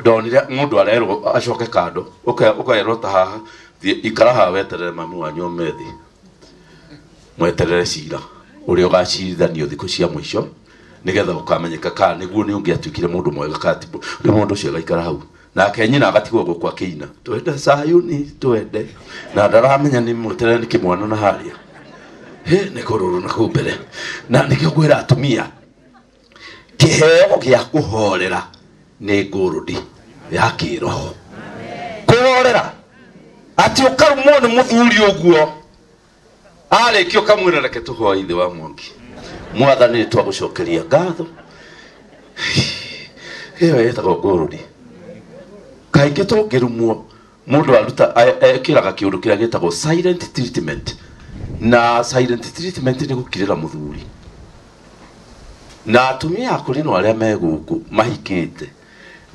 Ndonire mũndũ arerwo acoke kando, ũkerwo ta haha, thiĩ ikara haha weterere mami wanyu ome thĩ. Mweterere cira ũrĩa ũgacirithanio thikũ cia mũico nĩgetha ũkamenyeka kana nĩguo nĩ ũngĩatuĩkire mũndũ mwega kana ti rĩu mũndũ ũcio agaikara hau. Nake nyina agatigwo gũkũ akĩina, twende Sayuni, twende. Na ndaramenya nĩ mweterere nĩ kĩmwana na harĩa. Hĩ, nĩ kũrũrũ na kũu mbere. Na nĩkĩo ngwĩra atumia, kĩheo gĩa kũhorera nĩ ngũrũndi ya kĩroho. Kũhorera atĩ ũkarumwo nĩ mũthuri ũguo, arĩkia ũkamwĩra reke tũhoe ithe wa Mwangi. Mwathani nĩ twagũcokeria ngatho. Ĩyo ĩtagwo ngũrũndi. Kaingĩ tũngĩrumwo, mũndũ aruta, ekĩraga kĩũndũ kĩrĩa gĩtagwo silent treatment. Na silent treatment nĩ gũkirĩra mũthuri. Na atumia akũrũ no arĩa me gũkũ mahikĩte,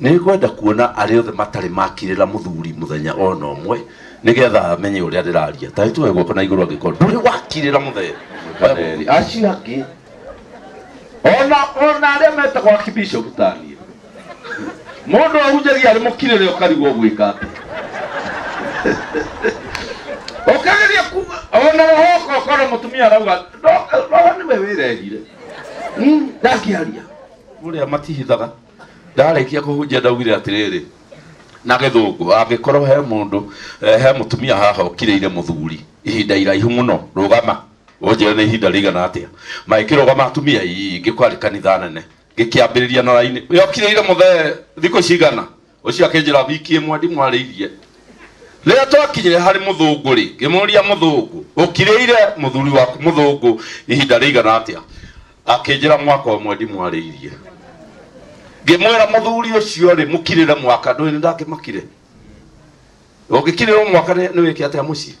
nĩ ngwenda kuona arĩa othe matarĩ makirĩra mũthuri mũthenya ona ũmwe, nĩgetha amenye ũrĩa ndĩraria. Ta tuoe guoko na igũrũ angĩkorwo ndũrĩ wakirĩra mũthenya. Acio angĩ, ona arĩa metagwo archbishop ta niĩ. Mũndũ ahunjagia arĩ mũkirĩre ũkarigwo gwĩka atĩa. Ũkageria kuga, ona roho ũkorwo mũtumia arauga, roho nĩwe wĩrehire. Ndangĩaria. Ũrĩa matihithaga. Ndarĩkia kũhunjia ndaugire atĩrĩrĩ, na gĩthũngũ, angĩkorwo he mũndũ, he mũtumia haha ũkirĩire mũthuri ihinda iraihu mũno, rũgama. Ũnjĩre nĩ ihinda rĩigana atĩa. Magĩkĩrũgama atumia aingĩ kwarĩ kanitha nene. Ngĩkĩambĩrĩria na raini. We ũkirĩire mũthee thikũ cigana? Ũcio akĩnjĩra wiki ĩmwe ndimwarĩirie. Rĩrĩa twakinyire harĩ mũthũngũ rĩ, ngĩmũria mũthũngũ, ũkirĩire mũthuri waku mũthũngũ ihinda rĩigana atĩa? Akĩnjĩra mwaka ũmwe ndimwarĩirie. Ngĩmwĩra mũthuri ũcio rĩ, mũkirĩre mwaka, ndũĩ nĩ ndakĩmakire. Ũngĩkirĩrwo mwaka nĩ wĩke atĩa mũciĩ?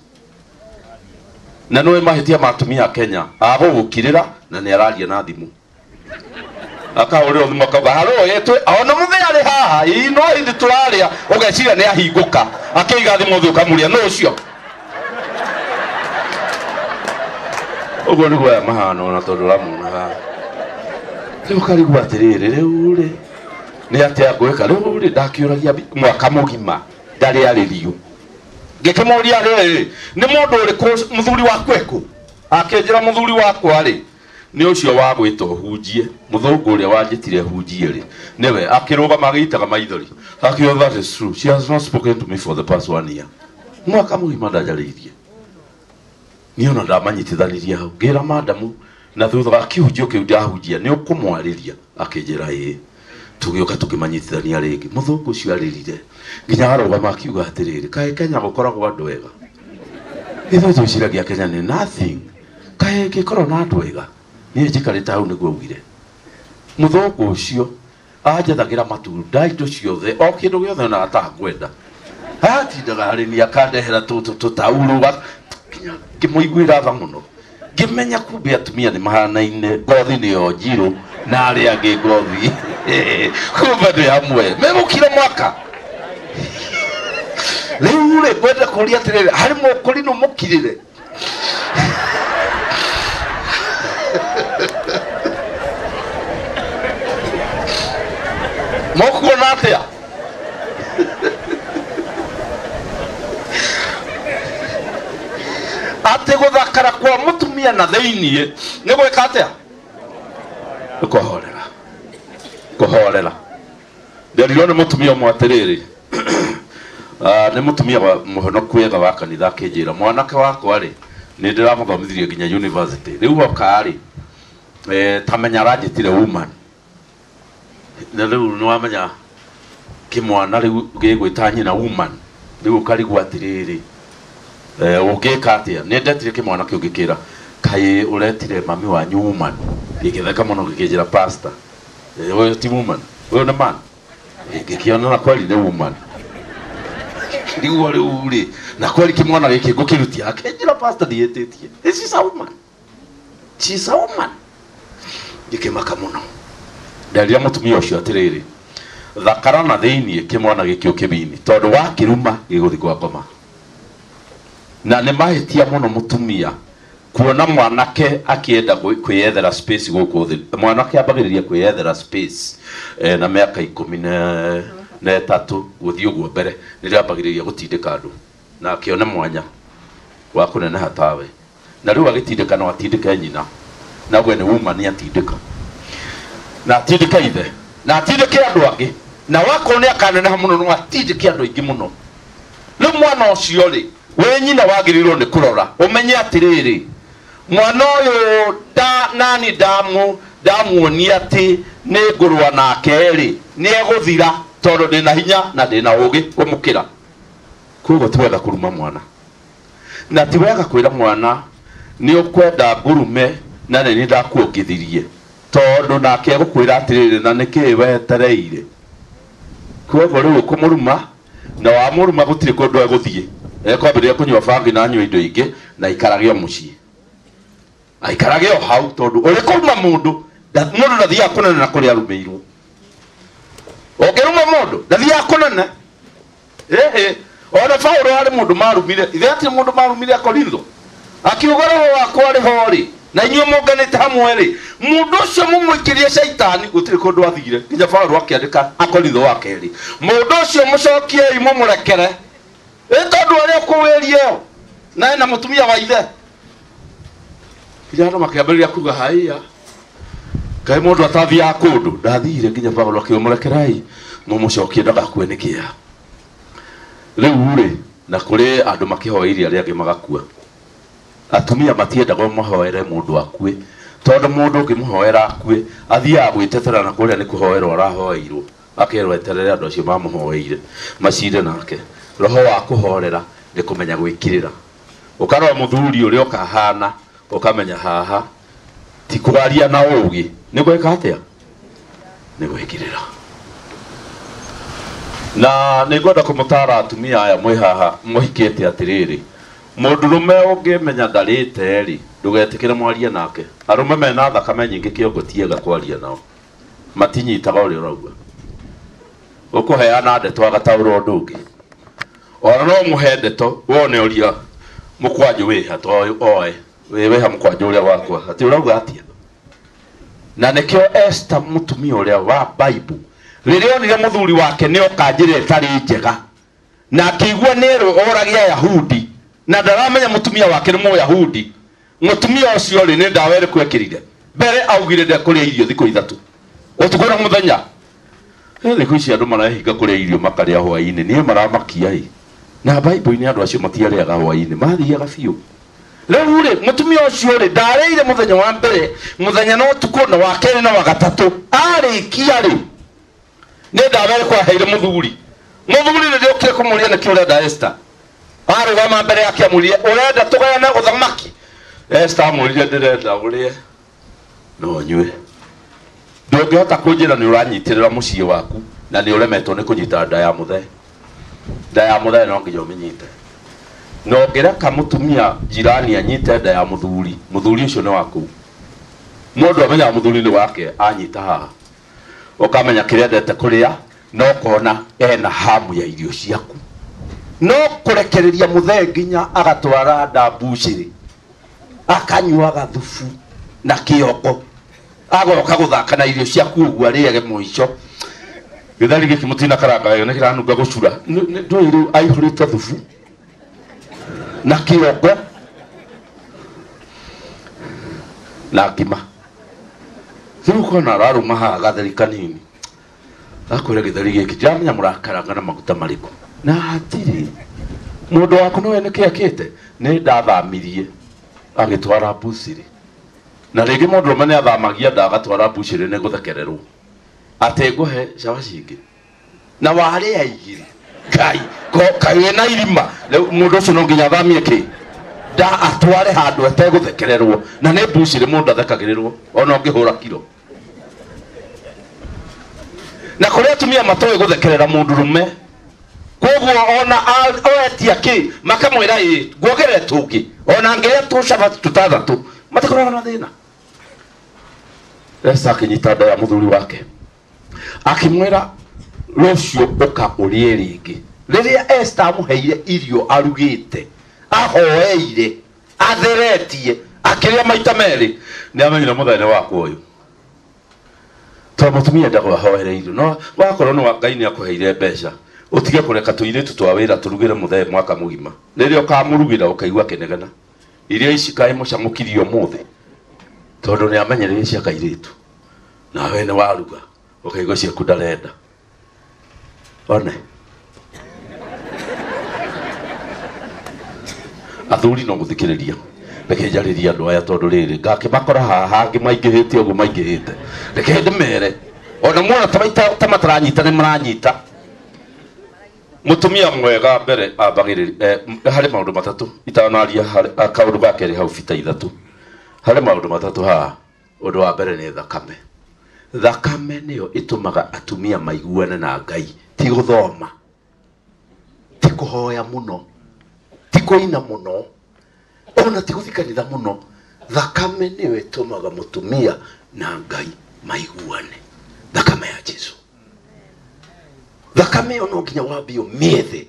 Na nĩũĩ mahĩtia ma atumia a Kenya, agũgũkirĩra na nĩ araria na thimũ. Akahũrĩrwo thimũ akauga, haro, ĩ, ona mũthee arĩ haha, ĩ, no ithuĩ tũrarĩa, ũgeciria nĩ ahingũka. Akĩiga thimũ thĩ ũkamũria, nũ ũcio? Ũguo nĩguo aya mahana ona tondũ ũramuona haha. Rĩu ũkarigwo atĩrĩrĩ, rĩu rĩ, nĩ atĩa ngwĩka? Rĩu rĩ, ndakĩũragia mwaka mũgima, ndarĩ arĩrio. Ngĩkĩmũria rĩrĩ, nĩ mũndũ ũrĩkũ mũthuri waku ekũ? Akĩnjĩra mũthuri wakwa rĩ, nĩ ũcio wa gwĩta ũhunjie, mũthũngũ ũrĩa wanjĩtire hunjie rĩ, nĩwe. Akĩrũgama agĩitaga maithori. Akiuga, that is true. She has not spoken to me for the past 1 year. Mwaka mũgima ndanjarĩirie. Niĩ ona ndamanyitithanirie hau. Ngĩra madamu, na thutha wa kĩhunjio kĩu ndahunjia, nĩ ũkũmwarĩria? Akĩnjĩra ĩĩ. Tũgĩũka tũkĩmanyitithania rĩngĩ. Mũthũngũ ũcio arĩrire nginya arũgama akiuga atĩrĩrĩ, kaĩ Kenya gũkoragwo andũ ega? Ithuĩ twĩciragia Kenya nĩ nothing, kaĩ ĩngĩkorwo na andũ ega? Niĩ njikarĩte hau nĩguo augire. Mũthũngũ ũcio anjethagĩra matunda, indo ciothe, o kĩndũ gĩothe onaga ta ngwenda. Atindaga harĩ niĩ akandehera tũtaurũ, nginya ngĩmũiguĩra tha mũno. Ngĩmenya kumbe atumia nĩ mahanaine, ngothi nĩyo njirũ na arĩa angĩ ngothi. Kumbe nĩ hamwe megũkira mwaka. Rĩu rĩ, ngwenda kũria atĩrĩrĩ, harĩ mũkũrinũ mũkirĩre? Mũkuona atĩa? Atĩ gũthakara kwa mũtumia na thĩiniĩ nĩ gwĩka atĩa? Nĩ kũhorera. Kũhorera. Nderirwo nĩ mũtumia ũmwe atĩrĩrĩ, nĩ mũtumia wa mũhonoku wega wa kanitha, akĩnjĩra mwanake wakwa rĩ, nĩ ndĩramũthomithirie nginya university, rĩu oka rĩ, ta menya aranjĩtire woman. Na rĩu nĩ wamenya kĩmwana rĩu gĩgwĩta nyina woman, rĩu ũkarigwo atĩrĩrĩ, ũngĩka atĩa? Nĩ ndetire kĩmwana kĩu ngĩkĩra, kaĩ ũretire mami wanyu woman? Gĩgĩtheka mũno gĩkĩnjĩra, pastor, ũyũ ti woman, ũyũ nĩ man. Ngĩkĩona na kweli nĩ woman. Rĩu rĩu rĩ, na kweli kĩmwana gĩkĩ ngũkĩrutia, akĩnjĩra pastor ndiĩtĩtie, this is a woman, she is a woman. Ngĩkĩmaka mũno. Nderire mũtumia ũcio atĩrĩrĩ, thakara na thĩiniĩ kĩmwana gĩkĩ ũkĩmini, tondũ wakĩruma gĩgũthiĩ kwa ngoma. Na nĩ mahĩtia mũno mũtumia kuona mwanake akĩenda kwĩyethera space gũkũ thĩ. Mwanake ambagĩrĩria kwĩyethera space na mĩaka ikũmi na ĩtatũ gũthiĩ ũguo mbere, nĩrĩo ambagĩrĩria gũtindĩka andũ na akĩone mwanya wa kũneneha tawe. Na rĩu agĩtindĩka no atindĩke nyina, na we nĩ woman nĩ atindĩka, na atindĩke ithe, na atindĩke andũ angĩ, na wakorwo nĩ akaneneha mũno no atindĩke andũ aingĩ mũno. Rĩu mwana ũcio rĩ, we nyina wagĩrĩirwo nĩ kũrora ũmenye atĩrĩrĩ, mwana ũyũ nani ndamuonia atĩ nĩ ngũrũa nake rĩ, nĩ egũthira tondũ ndĩna hinya na ndĩna ũgĩ kũmũkĩra. Koguo ti wega kũruma mwana, na ti wega kwĩra mwana nĩ ũkwenda ngũrume na nĩ niĩ ndakuongithirie, tondũ nake egũkwĩra atĩrĩrĩ, na nĩkĩĩ wetereire? Koguo rĩu ũkũmũruma, na wamũruma gũtirĩ kũndũ egũthiĩ, ekwambĩrĩria kũnyua bangi na anyue indo ingĩ, na aikarage o mũciĩ, aikarage o hau, tondũ ũrĩ kũruma mũndũ, mũndũ ndathiaga kũnene na kũrĩa arumĩirwo. Ũngĩruma mũndũ ndathiaga kũnene. Ĩhĩ, ona Paũlũ harĩ mũndũ marumire, ithe hatirĩ mũndũ marumire Akorintho, akiuga roho wakwa arĩ ho rĩ, na inyuĩ mũnganĩte hamwe rĩ, mũndũ ũcio mũmũikĩrie caitani, gũtirĩ kũndũ athire. Nginya Paũlũ akĩandĩka Akorintho wa kerĩ, mũndũ ũcio mũcokiei mũmũrekere, ĩ tondũ arĩa ũkũwĩrie ĩyo na ena mũtumia wa ithe. Nginya andũ makĩambĩrĩria kuga haiya, kaĩ mũndũ atathiaga kũndũ? Ndathire nginya Paũlũ akiuga mũrekerei mũmũcokie ndagakue nĩ kĩeha. Rĩu rĩ, na kũrĩ andũ makĩhoeirie arĩa angĩ magakua. Atumia matiendaga mahoere mũndũ akue, tondũ mũndũ ũngĩmũhoera akue athiaga gwĩtetera na kũrĩa nĩ kũhoerwo arahoeirwo, akerwo eterere andũ acio mamũhoeire macire nake. Roho wa kũhorera nĩ kũmenya gwĩkirĩra, ũkarora mũthuri ũrĩa ũkahana, ũkamenya haha ti kũgaria na ũgĩ, nĩ gwĩka atĩa? Nĩ gwĩkirĩra. Na nĩ ngwenda kũmũtara atumia aya mwĩ haha mũhikĩte atĩrĩrĩ, mũndũrũme ũngĩmenya ndarĩte rĩ, ndũgetĩkĩre mwarie nake. Arũme mena thakame nyingĩ kĩongo ti ega kwaria nao, matinyitaga ũrĩa ũrauga. Ũkũheana ndeto agataũra ũndũ ũngĩ, ona no mũhe ndeto wone ũria mũkwanjũ wĩha to oe wĩ wĩha mũkwanjũ ũrĩa wakwa atĩ ũrauga atĩa. Na nĩkĩo Esther mũtumia ũrĩa wa Bible rĩrĩa onire mũthuri wake nĩ oka njĩra ĩtarĩ njega, na akĩigua nĩ erwo orage Ayahudi, na ndaramenya mũtumia wake nĩ Mũyahudi, mũtumia ũcio rĩ, nĩ ndawa ĩrĩkũ ekĩrire mbere? Augire ndekũrĩa irio thikũ ithatũ, ũtukũ na mũthenya. Thikũ ici andũ marehinga kũrĩa irio makarĩa hwaĩ-inĩ, niĩ maramakia ĩ. Na Bible-inĩ andũ acio matiarĩaga hwaĩ-inĩ, mathiaga biũ. Rĩu rĩ, mũtumia ũcio rĩ, ndarĩire mũthenya wa mbere, mũthenya na ũtukũ, na wa kerĩ na wa gatatũ. Arĩkia rĩ, Nĩ ndawa ĩrĩkũ aheire mũthuri? Mũthuri rĩrĩa okire kũmũria nĩkĩ ũrenda Esther, arũgama mbere yake amũrie ũrenda tũgayane ũthamaki. Esther amũrire ndĩrenda ũrĩe no nyue. Ndũngĩhota kũnjĩra nĩ ũranyitĩrĩra mũciĩ waku na nĩ ũremetwo nĩ kũnyita nda ya mũthee. Nda ya mũthee no nginya ũmĩnyite. Na ũngĩreka mũtumia jirani anyite nda ya mũthuri, mũthuri ũcio nĩ waku. Mũndũ amenyaga mũthuri nĩ wake anyita haha, ũkamenya kĩrĩa endete kũrĩa na ũkona ena hamu ya irio ciaku. No kũrekereria mũthee nginya agatwara nda mbucĩrĩ, akanyuaga thubu na kĩongo, agoka gũthaka na irio ciaku ũguo arĩage mũico. Gĩtheri gĩkĩ mũtina karanga wega nĩ kĩranunga gũcura. Ndũĩ rĩu aihũrĩte thubu na kĩongo na ngima. Rĩu ũkona ararũma haha gatheri kanini, akwĩra gĩtheri gĩkĩ ndiramenya mũrakaranga na maguta marĩkũ. Na hatirĩ mũndũ waku nĩwe nĩkĩ ekĩte, nĩ ndathamirie agĩtwara mbucĩrĩ. Na rĩngĩ mũndũ ũrũme nĩ athamagia nda agatwara mbucĩrĩ nĩ gũthekererwo atĩ ngũhe cabaci ingĩ na warĩa igĩrĩ. Ngai kaĩ wĩna irima. Rĩu mũndũ ũcio no nginya athamie kĩ nda atware handũ ategũthekererwo, na nĩ mbucĩrĩ mũndũ athekagĩrĩrwo ona ũngĩhũra kiro. Na kũrĩ atumia matoĩ gũthekerera mũndũ rũme, koguo ona oetia kĩ makamwĩra ĩ nguongerere tũngĩ, ona ngĩrĩa tũcabaci tũtandatũ matikoragwo na thĩna. Esther akĩnyita nda ya mũthuri wake akĩmwĩra rũciũ ũka ũrĩe rĩngĩ. Rĩrĩa Esther amũheire irio arugĩte, ahoeire, atheretie, akĩrĩa maita merĩ, nĩ amenyire mũthenya wakwa ũyũ. Tondũ mũtumia endagwo ahoere irio, no wakorwo nĩ wa Ngai nĩ akũheire mbeca, ũtige kũreka tũirĩtu twa wĩra tũrugĩre mũthee mwaka mũgima. Rĩrĩa ũkamũrugĩra ũkaigua akĩnegena, irio ici kaĩ mũcamũkirie ũmũthĩ, tondũ nĩ amenyereire cia kairĩtu, nawe nĩ waruga ũkaigua ciaku ndarenda. One athuri no gũthikĩrĩria, reke njarĩrie andũ aya tondũ rĩrĩ ngakĩmakora haha hangĩ maingĩhĩte ũguo maingĩhĩte, reke ndĩmere ona muona ta mataranyita nĩ maranyita. Mũtumia mwega mbere ambagĩrĩria harĩ maũndũ matatũ itanaria harĩ kaũndũ ga kerĩ hau bita ithatũ. Harĩ maũndũ matatũ haha. Ũndũ wa mbere nĩ thakame. Thakame nĩyo ĩtũmaga atumia maiguane na Ngai, ti gũthoma, ti kũhoya mũno, ti kũina mũno, ona ti gũthiĩ kanitha mũno. Thakame nĩyo ĩtũmaga mũtumia na Ngai maiguane. Thakame ya Jesu. Thakame ĩyo no nginya wambie ũmĩethe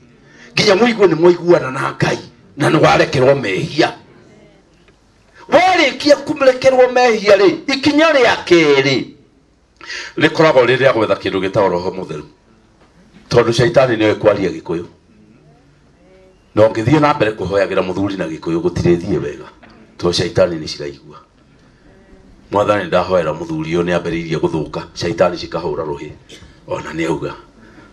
nginya mũigue nĩ mwaiguana na Ngai na nĩ warekerwo mehia. Warĩkia kũrekerwo mehia rĩ, ikinya rĩa kerĩ rĩkoragwo rĩ rĩa gwetha kĩndũ gĩtagwo Roho Mũtheru, tondũ caitani nĩoĩ kwaria Gĩkũyũ. Na ũngĩthiĩ na mbere kũhoyagĩra mũthuri na Gĩkũyũ gũtirĩthiĩ wega, tondũ caitani nĩ ciraigua. Mwathani ndahoera mũthuri ũyũ nĩ ambĩrĩirie gũthũka, caitani cikahũra rũhĩ. Ona nĩ auga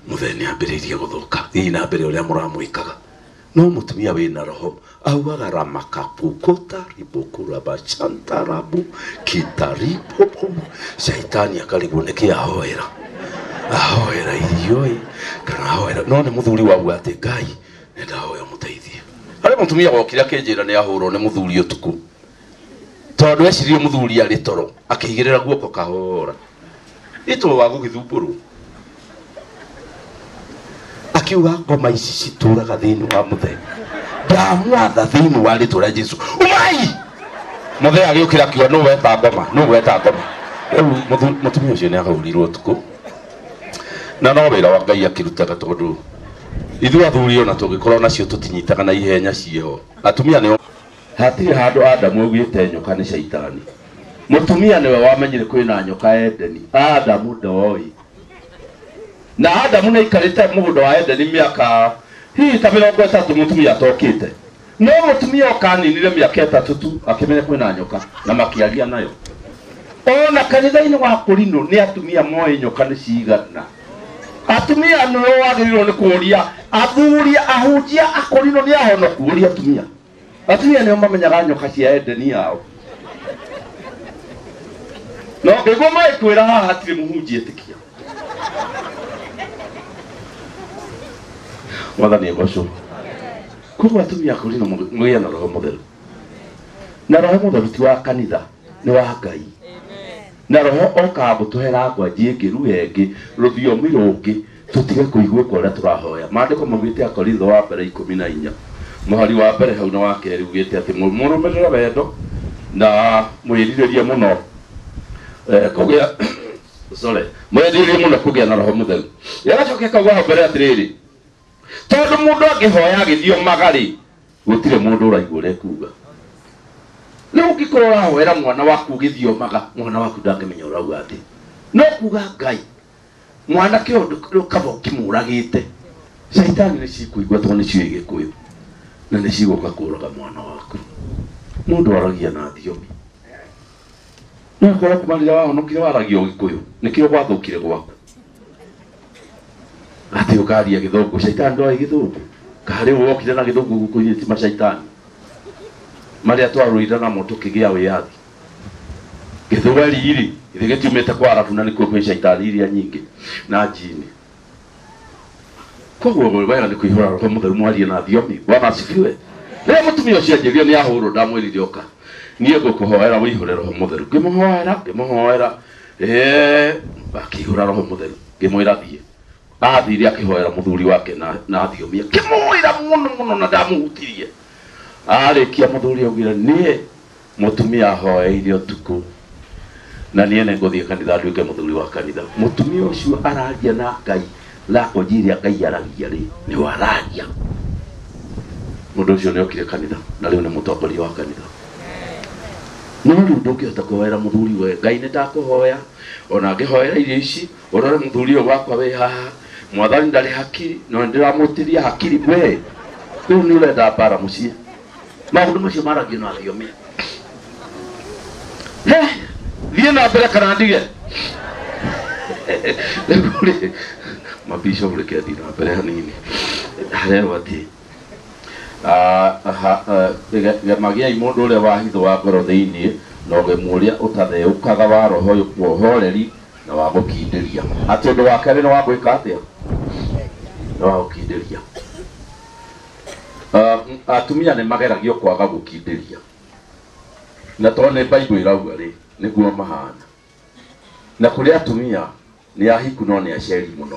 mũthee nĩ ambĩrĩirie gũthũka, thiĩ na mbere ũrĩa mũramwĩkaga. No mũtumia wĩna roho augaga ramakapukota ribokurabachantarabu kitaripopo. Caitani akarigwo nĩkĩ ahoera, ahoera irio ĩ kana ahoera. No nĩ mũthuri wauga atĩ Ngai nĩ ndahoya mũteithie. Harĩ mũtumia wokire akĩnjĩra nĩ ahũrwo nĩ mũthuri ũtukũ, tondũ eciririe mũthuri arĩ toro, akĩigĩrĩra guoko kahora ĩtwo wa gũgĩthumbũrwo. Akiuga ngoma ici citũraga thĩinĩ wa mũthee, ndamwatha thĩinĩ wa rĩtwa rĩa Jesu umai. Mũthee agĩũkĩra akiuga nũ weta ngoma, nũ weta ngoma. Rĩu mũtumia ũcio nĩ ahũrirwo ũtukũ, na no wĩra wa Ngai akĩrutaga, tondũ ithuĩ athuri ona tũngĩkorwo nacio tũtinyitaga na ihenya ciĩho. Atumia nĩo hatirĩ handũ Adamu augĩte nyoka nĩ caitani. Mũtumia nĩwe wamenyire kwĩna nyoka Edeni, Adamu ndoĩ. Na Adamu nĩ aikarĩte mũgũnda wa Edeni mĩaka hihi ta 30 mũtumia atokĩte. No mũtumia okaninire mĩaka 3 tu akĩmenya kwĩna nyoka na makĩaria nayo. Ona kanitha-inĩ wa Korino nĩ atumia moĩ nyoka nĩ cigana. Atumia nĩo wagĩrĩirwo nĩ kũũria athuri ahunjia a Korino nĩ ahonoku, ũria atumia. Atumia nĩo mamenyaga nyoka cia Edeni yao. No ngĩigua magĩkwĩra haha hatirĩ mũhunjia ĩtĩkia. Mwathani agocwo. Koguo atumia akorino mũgĩe na roho mũtheru. Na roho mũtheru ti wa kanitha, nĩ wa Ngai. Na roho okaga gũtũhe language ĩngĩ, lugha ĩngĩ, rũthiomi rũngĩ, tũtige kũigua kwa ũrĩa tũrahoya. Maandĩko maugĩte Akorintho wa mbere 14 mũhari wa mbere hau na wa kerĩ ugĩte atĩ mũrũmĩrĩre wendo na mwĩrirĩrie mũno kũgĩa sorry, mwĩrirĩrie mũno kũgĩa na roho mũtheru. Yagacoka ĩkauga hau mbere atĩrĩrĩ, tondũ mũndũ angĩhoya agĩthiomaga rĩ, gũtirĩ mũndũ ũraigua ũrĩa ekuga. Rĩu ũngĩkorwo ũrahoera mwana waku ũgĩthiomaga, mwana waku ndangĩmenya ũrauga atĩa. No kuga Ngai, mwanake ũyũ kaba ũkĩmũragĩte, caitani nĩ cikũigua tondũ nĩ ciũĩ Gĩkũyũ na nĩ cigũka kũraga mwana waku. Mũndũ aragia na thiomi. No korwo kuma rĩrĩa wahonokire waragia Ũgĩkũyũ, nĩkĩo gwathũkire gwaku. Atĩ ũkaria Gĩthũngũ, caitani ndoĩ Gĩthũngũ. Karĩ wokire na Gĩthũngũ gũkũ ti macaitani marĩa twarũire namo tũkĩgĩa wĩyathi. Gĩthweri rĩ, githĩ gĩtiumĩte kwa Arabu na nĩkuo kwĩ caitani iria nyingĩ na njini. Koguo wega nĩ kũihũra roho mũtheru mwarie na thiomi. Bwana asifiwe. Rĩrĩa mũtumia ũcio anjĩrire nĩ ahũrwo, ndamwĩrire ũka, niĩ ngũkũhoera ũihũre roho mũtheru. Ngĩmũhoera, ngĩmũhoera, akĩihũra roho mũtheru. Ngĩmwĩra thiĩ. Athire akĩhoera mũthuri wake na thiomi, akĩmũhoera mũno mũno na ndamũhutirie. Arĩkia mũthuri augire, niĩ mũtumia ahoeire ũtukũ na niĩ nĩngũthiĩ kanitha nduĩke mũthuri wa kanitha. Mũtumia ũcio araria na Ngai, language ĩrĩa Ngai aragia rĩ, nĩyo araria. Mũndũ ũcio nĩokire kanitha na rĩu nĩ mũtongoria wa kanitha. No rĩu ndũngĩhota kũhoera mũthuri we, Ngai nĩ ndakũhoya, ona ngĩhoera irio ici, ũrore mũthuri ũyũ wakwa wĩ haha, mwathani ndarĩ hakiri, no nĩndĩramũtiria hakiri we. Rĩu nĩ ũrenda mbara mũciĩ. Maũndũ macio maragio na thiomi. He, thiĩ na mbere kana ndige? Rĩu rĩ, mabishop reke thiĩ na mbere hanini. Harerwo atĩ gemagiai mũndũ ũrĩa wa hitho wa ngoro thĩinĩ, na ũgemu ũrĩa ũtatheũkaga wa roho wa ũhoreri na wa gũkindĩria. Atĩ ũndũ wa kerĩ nĩ wa gwĩka atĩa? Nĩ wa gũkindĩria. Atumia nĩ mageragio kwaga gũkindĩria. Na tondũ nĩ Bible ĩrauga rĩ, nĩguo mahana. Na kũrĩ atumia nĩ ahiku no nĩ aceri mũno.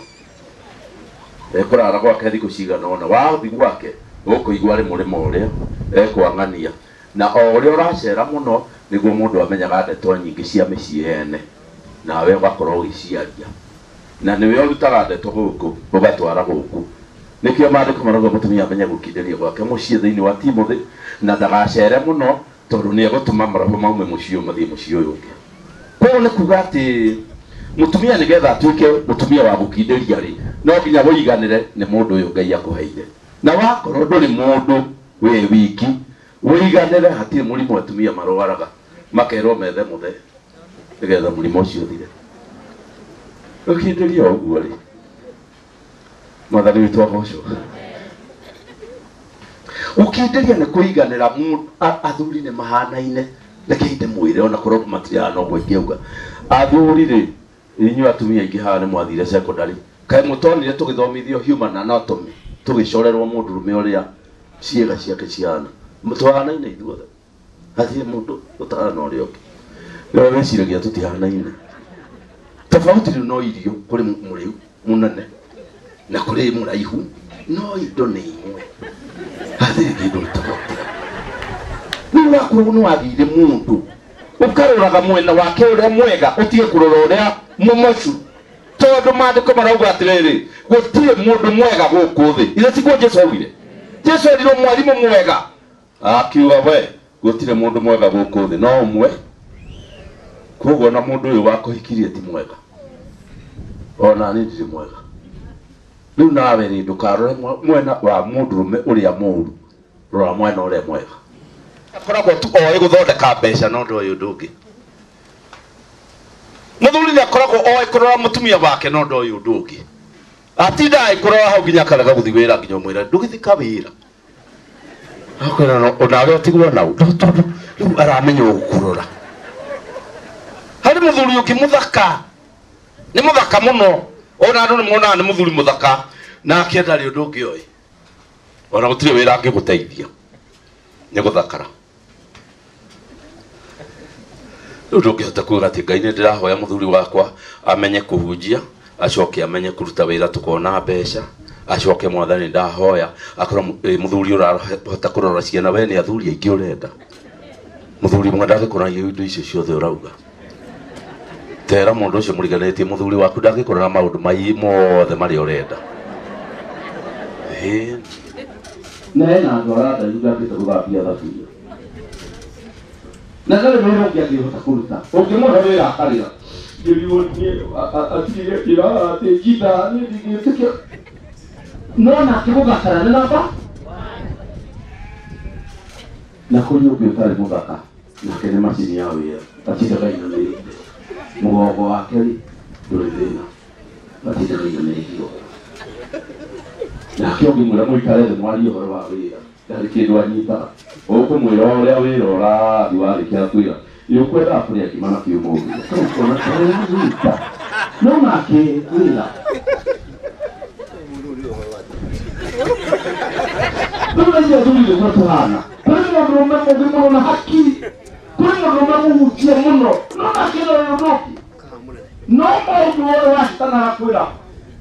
Ekũrara gwake thikũ cigana ũna, wathiĩ gwake ũkũigua arĩ mũrĩmo ũrĩa ekwang'ania. Na o ũrĩa ũracera mũno nĩguo mũndũ amenyaga ndeto nyingĩ cia mĩciĩ ene, nawe ũgakorwo ũgĩciaria. Na nĩwe ũrutaga ndeto gũkũ ũgatwara gũkũ. Nĩkĩo maandĩko marauga mũtumia amenye gũkindĩria gwake mũciĩ thĩinĩ wa Timothy, na ndagacere mũno tondũ nĩ egũtũma maroho maume mũciĩ ũyũ mathiĩ mũciĩ ũyũ ũngĩ. Koguo nĩ kuga atĩ mũtumia nĩgetha atuĩke mũtumia wa gũkindĩria rĩ, no nginya wĩiganĩre nĩ mũndũ ũyũ Ngai akũheire. Na wakorwo ndũrĩ mũndũ wĩ wiki, wĩiganĩre, hatirĩ mũrimũ atumia marwaraga makerwo methe mũthe nĩgetha mũrimũ ũcio ũthire. Ũkindĩria ũguo rĩ, Mwathani witũ agocwo. Gũkindĩria nĩ kũiganĩra. Athuri nĩ mahanaine, reke ndĩmwĩre ona korwo matirĩ no ũguo ingĩauga. Athuri rĩ, inyuĩ atumia aingĩ haha nĩ mwathire secondary, kaĩ mũtonire tũgĩthomithio human anatomy, tũgĩcorerwo mũndũrũme ũrĩa ciĩga ciake cihana? Tũhanaine ithuothe, hatirĩ mũndũ ũtahana ũrĩa ũngĩ. Nĩwe wĩciragia tũtihanaine. Tofauti rĩu no irio, kũrĩ mũrĩu mũnene na kũrĩ mũraihu, no indo nĩ imwe, hatirĩ kĩndũ gĩtofauti. Rĩu wakorwo nĩ wagĩire mũndũ, ũkaroraga mwena wake ũrĩa mwega, ũtige kũrora ũrĩa mũmocu. Tondũ maandĩko marauga atĩrĩrĩ, gũtirĩ mũndũ mwega gũkũ thĩ. Ithe tiguo Jesu augire? Jesu erirwo mwarimũ mwega, akiuga we gũtirĩ mũndũ mwega gũkũ thĩ no ũmwe. Koguo na mũndũ ũyũ wakũhikirie ti mwega, ona niĩ ndirĩ mwega. Rĩu nawe rĩ, ndũkarore mwena wa mũndũrũme ũrĩa mũũru, rora mwena ũrĩa mwega. Akoragwo tu oĩ gũthondeka mbeca no ndoĩ ũndũ ũngĩ. Mũthuri nĩ akoragwo oĩ kũrora mũtumia wake no ndoĩ ũndũ ũngĩ. Atinda agĩkũrora hau nginya akarega gũthiĩ wĩra, nginya ũmwĩra ndũgĩthiĩ wĩra. Akwĩra no onawe ũtigwo nau, tondũ rĩu aramenya ũgũkũrora. Harĩ mũthuri ũngĩ mũthaka, nĩ mũthaka mũno, ona andũ nĩ monaga nĩ mũthuri mũthaka, nake ndarĩ ũndũ ũngĩ oĩ. Ona gũtirĩ wĩra angĩgũteithia nĩ gũthakara. Rĩu ndũngĩhota kuga atĩ Ngai nĩ ndĩrahoya mũthuri wakwa amenye kũhunjia, acoke amenye kũruta wĩra tũkona mbeca, acoke mwathani ndahoya akorwo mũthuri ũrahota kũrora ciana, we nĩ athuri aingĩ ũrenda. Mũthuri mwe ndangĩkũragia indo icio ciothe ũrauga. Tera mũndũ ũcio mũriganĩtie mũthuri waku ndangĩkũrora maũndũ mai mothe marĩa ũrenda. Na hena andũ arandaihu ndangĩhota gũthambia thaburia. Na ndarĩ wĩra ũngĩ angĩhota kũruta. Ũngĩmũhe wĩra akarĩra. Ngĩrigwo niĩ atigire kĩra atĩ njitha niĩ ndingĩtĩkia. No nake gũthakara nĩ namba na kũrĩ ũngĩ ũtarĩ mũthaka nake nĩ macini ya wĩra atindaga ainamĩrĩire mũgongo wake rĩ ndũrĩ thĩna atindaga ainamĩrĩire ũguo. Nake ũngĩmwĩra mũikare thĩ mwarie ũhoro wa wĩra ndarĩ kĩndũ anyitaga. Ũkũmwĩra ũrĩa wĩra ũrathiĩ warĩkia kwĩra ĩ ũkwendaga kũrĩa ngima na kĩ ũmũthĩ ũkona taranyita no nake wĩra rĩu na ithuĩ athuri nĩguo tũhana. Kũrĩ mũndũrũme mũũgĩ mũno na hakiri, kũrĩ mũndũrũme mũhunjia mũno no nake no ũndũ ũngĩ. No maũndũ wothe wacitana akwĩra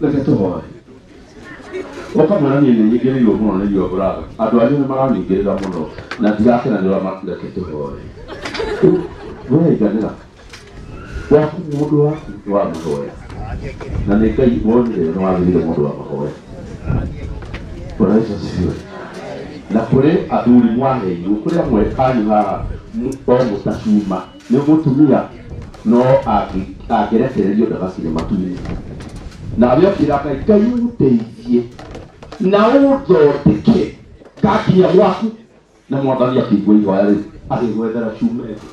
reke tũhoe. Ũkamwĩra niĩ nĩnyingĩrĩirwo mũno nĩ irio ngũraga. Andũ anyu nĩ maranyingĩrĩra mũno na ndirakena nĩ ũrĩa reke tũhoe. We iganĩra waku mũndũ waku nĩ wa mahoya na nĩ Ngai wonire nĩ wagĩrĩire mũndũ wa mahoya. Bwana Yesu asifiwe. Na kũrĩ athuri mwaheirwo kũrĩ amwe anyu haha o mũtacuma nĩ mũtumia no angĩrekererio ndagakinye matu-inĩ. Nawe ũkĩra Ngai, Ngai ũndeithie na ũthondeke ngakinya gwaku. Na mwathani akĩigua ihoya rĩu agĩgwethera cuma ĩngĩ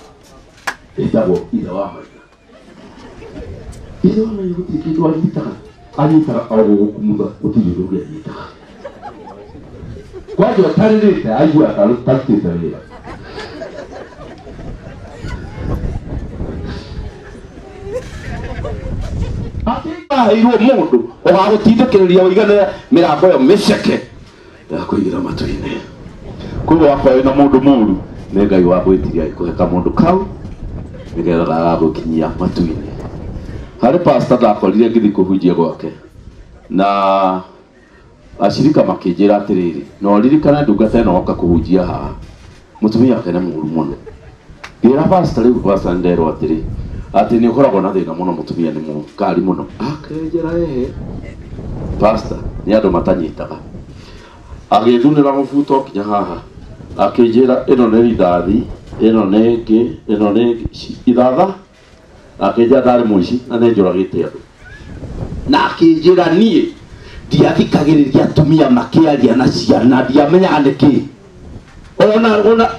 ĩtagwo ithe wa maitho. Ithe wa maitho gũtirĩ kĩndũ anyitaga, anyitaga o gũgũkumutha, gũtirĩ ũndũ ũngĩ anyitaga. Kwanja ũtarĩrĩte aigua tarutĩte wĩra. Aheirwo mũndũ ũgagũtindĩkĩrĩria ũiganĩre mĩrango ĩyo mĩceke ya kũingĩra matu-inĩ. Koguo wakorwo wĩna mũndũ mũru nĩ Ngai wagwĩtirie agĩkũhe kamũndũ kau nĩgetha gagagũkinyia matu-inĩ. Harĩ pastor ndakorire ngĩthiĩ kũhunjia gwake na acirika makĩnjĩra atĩrĩrĩ, no ririkane ndungata ĩno woka kũhunjia haha mũtumia wake nĩ mũru mũno. Ngĩra pastor rĩu pastor nderwo atĩrĩ atĩ nĩ ũkoragwo na thĩna mũno mũtumia nĩ mũkari mũno. Akĩnjĩra ehe pastor nĩ andũ matanyitaga. Agĩthunĩra mũbuto nginya haha akĩnjĩra ĩno nĩ rithathi, ĩno nĩ ĩngĩ, ĩno nĩ ithatha. Akĩnjĩra ndarĩ mũici na nĩ njũragĩte andũ. Na akĩnjĩra niĩ ndiathikagĩrĩria atumia makĩaria na ciana ndiamenyaga nĩkĩ. Ona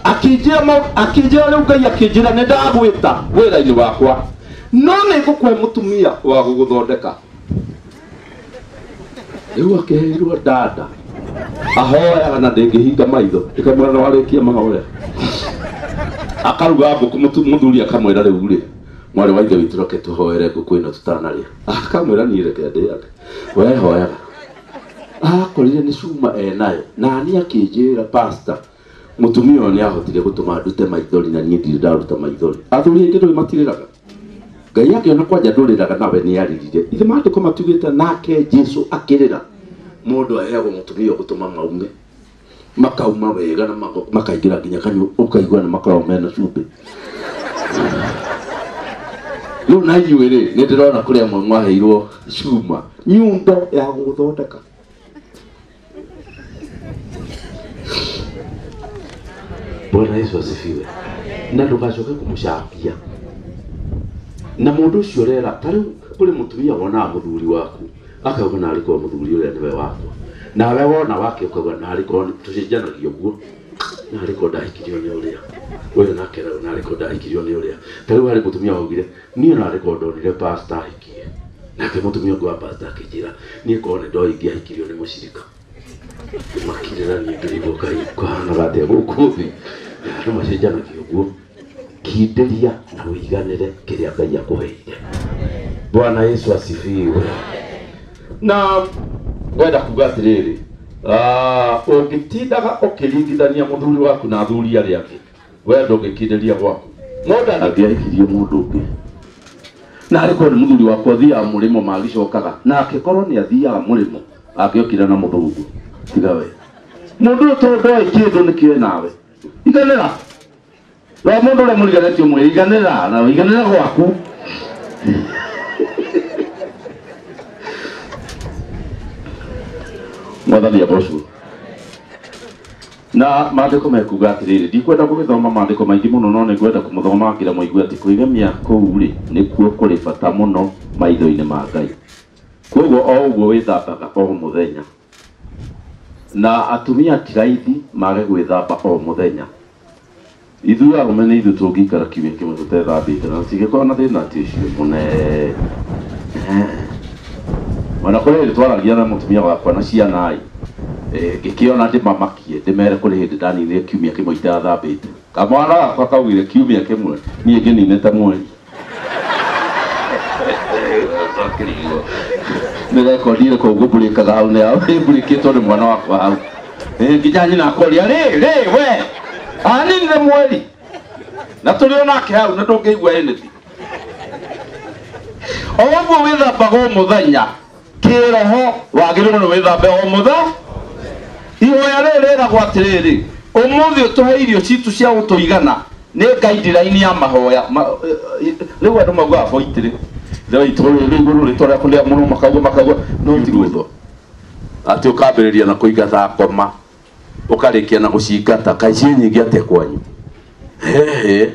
akĩnjĩra akĩnjĩra rĩu Ngai akĩnjĩra nĩ ndagwĩta wĩra-inĩ wakwa no nĩ ngũkũhe mũtumia wa gũgũthondeka. Rĩu akĩheirwo dada ahoyaga na ndĩngĩhinga maitho ĩkamwĩra nĩ warĩkia mahoya. Akaruga ngũkũ mũthuri akamwĩra rĩu rĩ mwarĩ wa ithe witũ reke tũhoere ngũkũ ĩno tũtanarĩa. Akamwĩra niĩ reke ndĩage we hoyaga. Akorire nĩ cuma enayo na niĩ akĩnjĩra pastor mũtumia ũyũ nĩahotire gũtũma ndute maithori na niĩ ndirĩ ndaruta maithori. Athuri aingĩ ndũĩ matirĩraga. Ngai akĩona kwanja ndũrĩraga nawe nĩarĩrire. Ithe maandĩko matugĩte nake Jesu akĩrĩra. Mũndũ aheagwo mũtumia ũgũtũma maume makauma wega na makaingĩra nginya kanyua ũkaigua nĩ makoragwo mena cumbĩ. Rĩu na inyuĩ rĩ nĩ ndĩrona kũrĩ amwe mwaheirwo cuma nyundo ya gũgũthondeka. Bwana Yesu asifiwe. Na ndũgacoke kũmũcambia. Na mũndũ ũcio ũrera ta rĩu kũrĩ mũtumia wonaga mũthuri waku akauga narĩ korwo mũthuri ũrĩa nĩwe wakwa, nawe wona wake ũkauga narĩ korwo tũcenjanagia ũguo, narĩ korwo ndahikirio nĩ ũrĩa ũyũ nake rĩu narĩ korwo ndahikirio nĩ ũrĩa. Ta rĩu harĩ mũtumia waugire niĩ narĩ korwo ndonire pastor ahikie, nake mũtumia ũngĩ wa pastor akĩnjĩra niĩ korwo nĩ ndoĩ ingĩahikirio nĩ mũcirika. Makirĩra niĩ ngĩrigwo Ngai kũhanaga atĩa gũkũ thĩ. Andũ macenjanagia ũguo. Kindĩria na ũiganĩre kĩrĩa Ngai akũheire. Bwana Yesu asifiwe. Na ngwenda kuga atĩrĩrĩ, Ũngĩtindaga ũkĩringithania mũthuri waku na athuri arĩa angĩ, we ndũngĩkindĩria gwaku. Mũndũ angĩahikirie mũndũ ũngĩ na arĩ korwo nĩ mũthuri wakwa athiaga mũrĩmo magĩcokaga, na angĩkorwo nĩ athiaga mũrĩmo angĩokire na mũthũngũ, tiga we mũndũ ũyũ tondũ ndoĩ kĩndũ nĩkĩo nawe. Iganĩra rora mũndũ ũrĩa mũriganĩtie mwĩrĩ, iganĩra na iganĩra gwaku. Mwathani agocwo. Na maandĩko mekuga atĩrĩrĩ, ndikwenda gũgĩthoma maandĩko maingĩ mũno, no nĩngwenda kũmũthoma ngira mũigue atĩ kwĩgemia kũu rĩ nĩkuo kũrĩ bata mũno maitho-inĩ ma Ngai. Koguo o ũguo wĩthambaga o mũthenya, na atumia ti raithi mage gwĩthamba o mũthenya. Ithuĩ arũme nĩ ithuĩ tũngĩikara kiumia kĩmwe tũtethambĩte na tũtingĩkorwo na thĩna ti ũcio mũnene. Ona kũrĩ hĩndĩ twaragia na mũtumia wakwa na ciana ĩ, ngĩkĩona ndĩmamakie ndĩmere kũrĩ hĩndĩ ndaninire kiumia kĩmwe itathambĩte. Kamwana gakwa kaugire kiumia kĩmwe niĩ ngĩninĩte mweri. Nĩ rekondi ĩrĩkũ ngũmburĩkaga hau, nĩ ĩmburĩkĩtwo nĩ mwana wakwa hau. Nginya nyina akoria rĩ rĩ we aninire mweri na tũrĩ o nake hau na ndũngĩigua anything. O ũguo wĩthambaga o mũthenya kĩroho wagĩrĩirwo nĩ wĩthambe o mũthenya. Ihoya rĩrĩ rĩragwo atĩrĩrĩ, ũmũthĩ ũtũhe irio citũ cia gũtũigana nĩ guideline ya mahoya. Rĩu andũ maugaga boitĩrĩ rĩu itũrĩ rĩu igũrũ rĩtwa rĩaku rĩa mũno makauga makauga, no ti guo. Atĩ ũkambĩrĩria na kũingata ngoma ũkarĩkia na gũcingata, kaĩ ciĩ nyingĩ atĩa kwanyu? Hehe.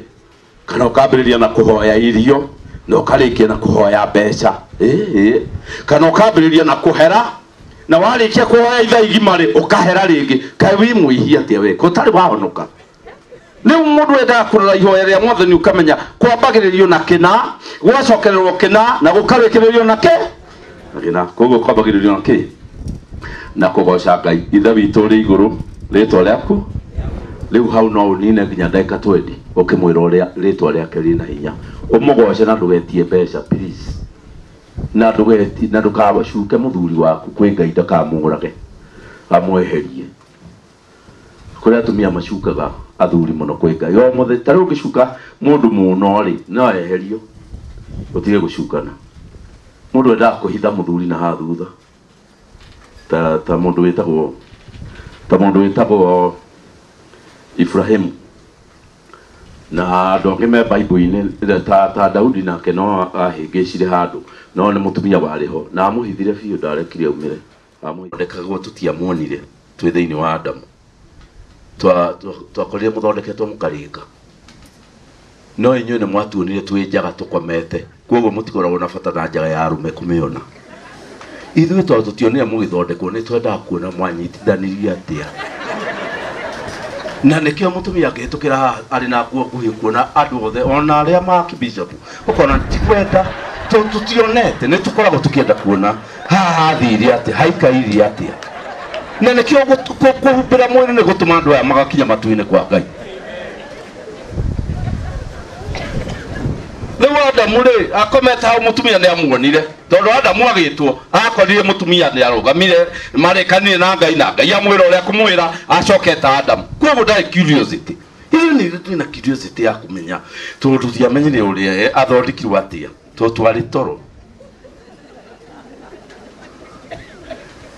Kana ũkambĩrĩria na kũhoya irio na ũkarĩkia na kũhoya mbeca. Ehe. Kana ũkambĩrĩria na kũhera na warĩkia kũhoya ithaa igima rĩ ũkahera rĩngĩ. Kaĩ wĩ mwĩhia atĩa we gũtarĩ wahonoka? Rĩu mũndũ endaga kũrora ihoya rĩa Mwathani ũkamenya kwambagĩrĩrio na kĩna, gũgacokererwo kĩna na gũkarĩkĩrĩrio na kĩ? Na kĩna. Koguo kwambagĩrĩrio na kĩ? Na kũgoca Ngai. Ithe witũ ũrĩ igũrũ, rĩtwa rĩaku rĩu hau no ũnine nginya ndagĩka 20 ũkĩmwĩra ũrĩa rĩtwa rĩake rĩna hinya. Ũmũgoce na ndũgetie mbeca please, na ndũgetie na ndũkacuke mũthuri waku kwĩ Ngai ndakamũrage amweherie. Kũrĩ atumia macukaga athuri mũno kwĩ Ngai o mũthenya. Ta rĩu ũngĩcuka mũndũ mũno rĩ no eherio, ũtige gũcukana. Mũndũ endaga kũhitha mũthuri na haha thutha, ta mũndũ wĩtagwo, ta mũndũ wĩtagwo Ibrahimu na andũ angĩ me Bible-inĩ ta Daudi nake no ahĩngĩcire handũ, no nĩ mũtumia warĩ ho na amũhithire biũ, ndarekire aumĩre. Amũthondekagwo tũtiamuonire twĩ thĩinĩ wa Adamu, twakorire mũthondeketwo mũkarĩka, no inyuĩ nĩ mwatuonire twĩ njaga tũkomete, koguo mũtikoragwo na bata na njaga ya arũme kũmĩona. Ithuĩ tondũ tũtionire mũgĩthondekwo nĩ twendaga kuona mwanyitithanirie atĩa. Na nĩkĩo mũtumia angĩhĩtũkĩra haha arĩ na nguo nguhĩ kuona andũ othe ona arĩa ma kibishopu ũkona ti kwenda, tũtionete, nĩ tũkoragwo tũkĩenda kuona haha hathire atĩa, haikaire atĩa. Na nĩkĩo kũhumbĩra mwĩrĩ nĩ gũtũma andũ aya magakinya matu-inĩ kwa Ngai. Rĩu Adamu rĩ akomete hau, mũtumia nĩ amuonire, tondũ Adamu agĩtwo akorire mũtumia nĩ arũgamire marĩkanire na Ngai na Ngai amwĩra ũrĩa kũmwĩra acokete Adamu. Koguo ndarĩ curiosity. Ithuĩ nĩ ithuĩ twĩna curiosity ya kũmenya tondũ tũtiamenyire ũrĩa athondekirwo atĩa, tondũ twarĩ toro.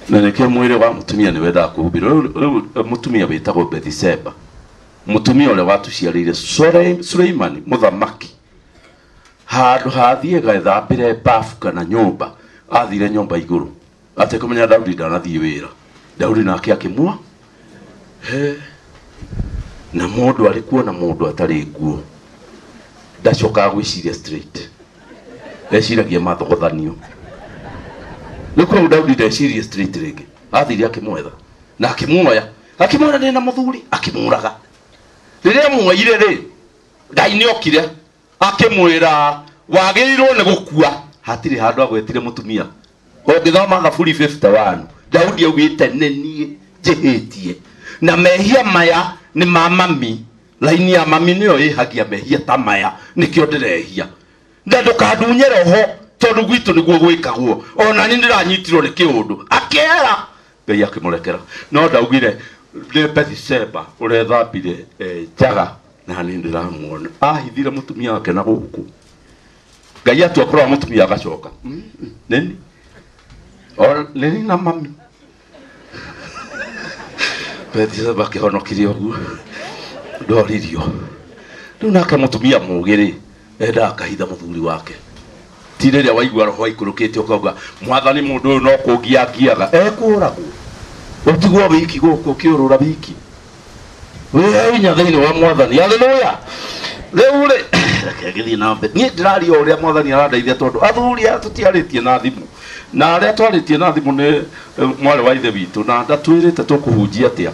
Na nĩkĩo mwĩrĩ wa mũtumia nĩ wendaga kũhumbĩrwo. Rĩu mũtumia wĩtagwo Bethseba, mũtumia ũrĩa watuciarĩire Suleimani mũthamaki, handũ hathiĩ gethambĩre bafu kana nyũmba, athire nyũmba igũrũ atekũmenya Daudi ndanathiĩ wĩra. Daudi nake akĩmua he, na mũndũ arĩ kuona mũndũ atarĩ nguo ndacokaga gwĩciria straight, eciragia mathogothanio. Rĩu kũu Daudi ndecirie straight rĩngĩ, athire akĩmwetha na akĩmuoya, akĩmuona ndĩ na mũthuri, akĩmũraga. Rĩrĩa amuoire rĩ, Ngai nĩ okire akĩmwĩra wagĩrĩirwo nĩ gũkua. Hatirĩ handũ agwetire mũtumia. Ũngĩthoma Thaburi 51, Daudi augĩte nĩ niĩ njĩhĩtie na mehia maya nĩ ma mami, laini ya mami nĩyo ĩhagia mehia ta maya, nĩkĩo ndĩrehia. Na ndũkandunye roho tondũ gwitũ nĩguo gwĩkagwo, ona niĩ ndĩranyitirwo nĩ kĩũndũ. Akĩera Ngai akĩmũrekera. No ndaugire nĩ Bethsheba ũrethambire njaga na niĩ ndĩramuona. Ahithire mũtumia wake na gũkũ. Ngai atua kũrora mũtumia agacoka. Nini? O nini na mami. Bethsheba akĩhonokirie ũguo. Ndoririo. Rĩu nake mũtumia mũũgĩ rĩ, endaga akahitha mũthuri wake. Ti rĩrĩa waigua roho aikũrũkĩte ũkauga mwathani mũndũ ũyũ no kũngia ngiaga ekũragwo. Ũtigwo wiki gũkũ ũkĩũrũra wiki. Wĩ hinya thĩinĩ wa mwathani. Haleluya. Rĩu rĩ, reke ngĩthiĩ na mbere. Niĩ ndĩraria o ũrĩa mwathani arandeithia tondũ athuri aya tũtiarĩtie na thimũ. Na arĩa twarĩtie na thimũ nĩ mwarĩ wa ithe witũ na ndatwĩrĩte tũkũhunjia atĩa.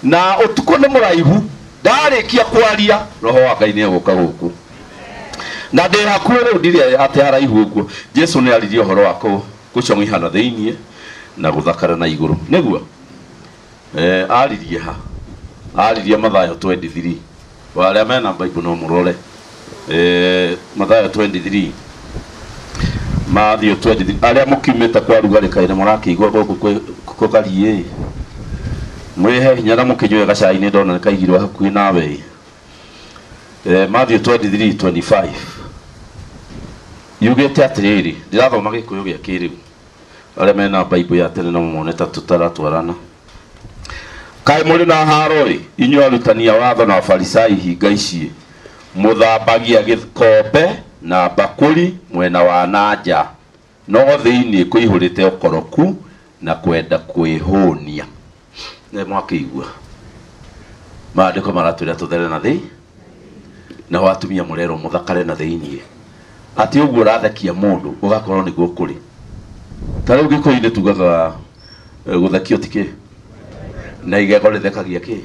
Na ũtukũ nĩ mũraihu, ndarĩkia kwaria roho wa Ngai nĩ egũka gũkũ. Na ndĩ hakuhĩ rĩu ndirĩ atĩ haraihu ũguo. Jesu nĩ aririe ũhoro wa gũcong'ihana thĩinĩ na gũthakara na igũrũ. Nĩguo? Aririe ha? Aririe Mathayo 23. Wa arĩa mena Bible no mũrore. Mathayo 23. Mathayo 23. Arĩa mũkiumĩte kwa rugarĩ kaĩ nĩ mũrakĩigua gũkũ kũgariĩ. Mwĩhe hinya na mũkĩnyue gacai nĩ ndona nĩ kaigirwo hakuhĩ nawe. Matthew 23:25. Yugĩte atĩrĩrĩ, ndĩrathoma gĩkũyũ gĩa kĩrĩu. Arĩa mena Bible ya tene no mone ta tũtaratwarana. Kaĩ mũrĩ na haro ĩ, inyuĩ arutani a watho na afarisai hinga ici. Mũthambagia gĩkombe na mbakũri mwena wa na nja, no thĩinĩ kũihũrĩte ũkoroku na kwenda kwĩhũnia. Nĩ mwakĩigua. Maandĩko maratwĩra tũthere na thĩ, nao atumia mũrerwo mũthakare na thĩinĩ. Atĩ ũguo ũrathekia mũndũ ũgakorwo nĩguo kũrĩ. Ta rĩu Gĩkũyũ-inĩ tugaga gũthekio ti kĩ, na igego rĩthekagia kĩ.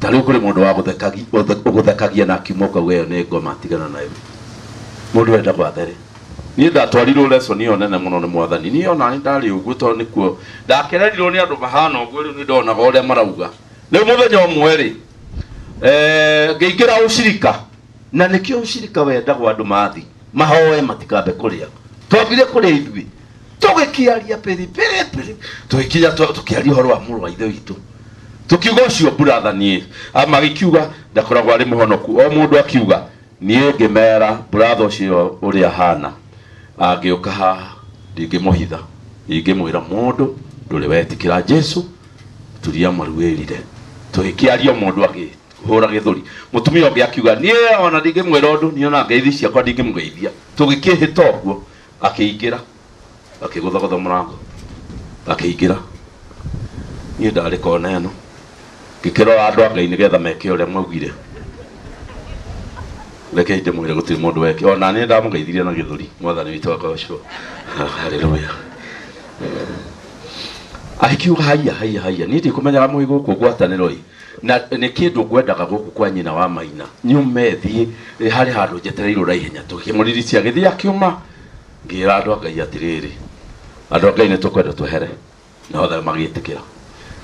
Ta rĩu kũrĩ mũndũ wa ũgũthekagia na akiuma ũkauga ĩyo nĩ ngoma, tigana nayo. Mũndũ endagwo athere. Niĩ ndatwarirwo lesson ĩyo nene mũno nĩ mwathani. Niĩ ona nĩ ndarĩ ũguo tondũ nĩkuo ndakererirwo nĩ andũ mahana ũguo, rĩu nĩ ndonaga ũrĩa marauga. Rĩu mũthenya ũmwe rĩ, ngĩingĩra ũcirika, na nĩkĩo ũcirika wendagwo andũ mathi mahoe matikambe kũrĩa. Twambire kũrĩa ithuĩ tũgĩkĩaria pĩrĩ pĩrĩ pĩrĩ, tũgĩkinya tũkĩaria ũhoro wa mũrũ wa ithe witũ, tũkiuga ũcio buratha niĩ magĩkiuga ndakoragwo arĩ mũhonoku. O mũndũ akiuga niĩ ngĩmera buratha ũcio ũrĩa ahana angĩũka haha ndingĩmũhitha, ingĩmwĩra mũndũ ndũrĩ wetĩkĩra Jesu, turia maru wĩrire. Tũgĩkĩaria mũndũ akĩhũra gĩthũri. Mũtumia ũngĩ akiuga niĩ ona ndingĩmwĩra ũndũ, niĩ ona ngeithi ciakwa ndingĩmũgeithia. Tũgĩkĩhĩta ũguo, akĩingĩra akĩgũthagũtha mũrango akĩingĩra. Niĩ ndarĩ kona ĩno ngĩkĩrora andũ a Ngai nĩgetha meke ũrĩa maugire. Reke ndĩmwĩre gũtirĩ mũndũ weke, ona niĩ ndamũgeithirie na gĩthũri. Mwathani witũ agocwo. Haleluya. Agĩkiuga haiya haiya haiya, niĩ ndikũmenyaga mwĩ gũkũ ngwatanĩro ĩ, na nĩ kĩndũ ngwendaga gũkũ kwa nyina wa maina, nyume thiĩ harĩ handũ njetereirwo na ihenya. Tũkĩmũriricia agĩthiĩ akiuma. Ngĩra andũ a Ngai atĩrĩrĩ, andũ a Ngai nĩ tũkwenda twehere, na othe magĩtĩkĩra.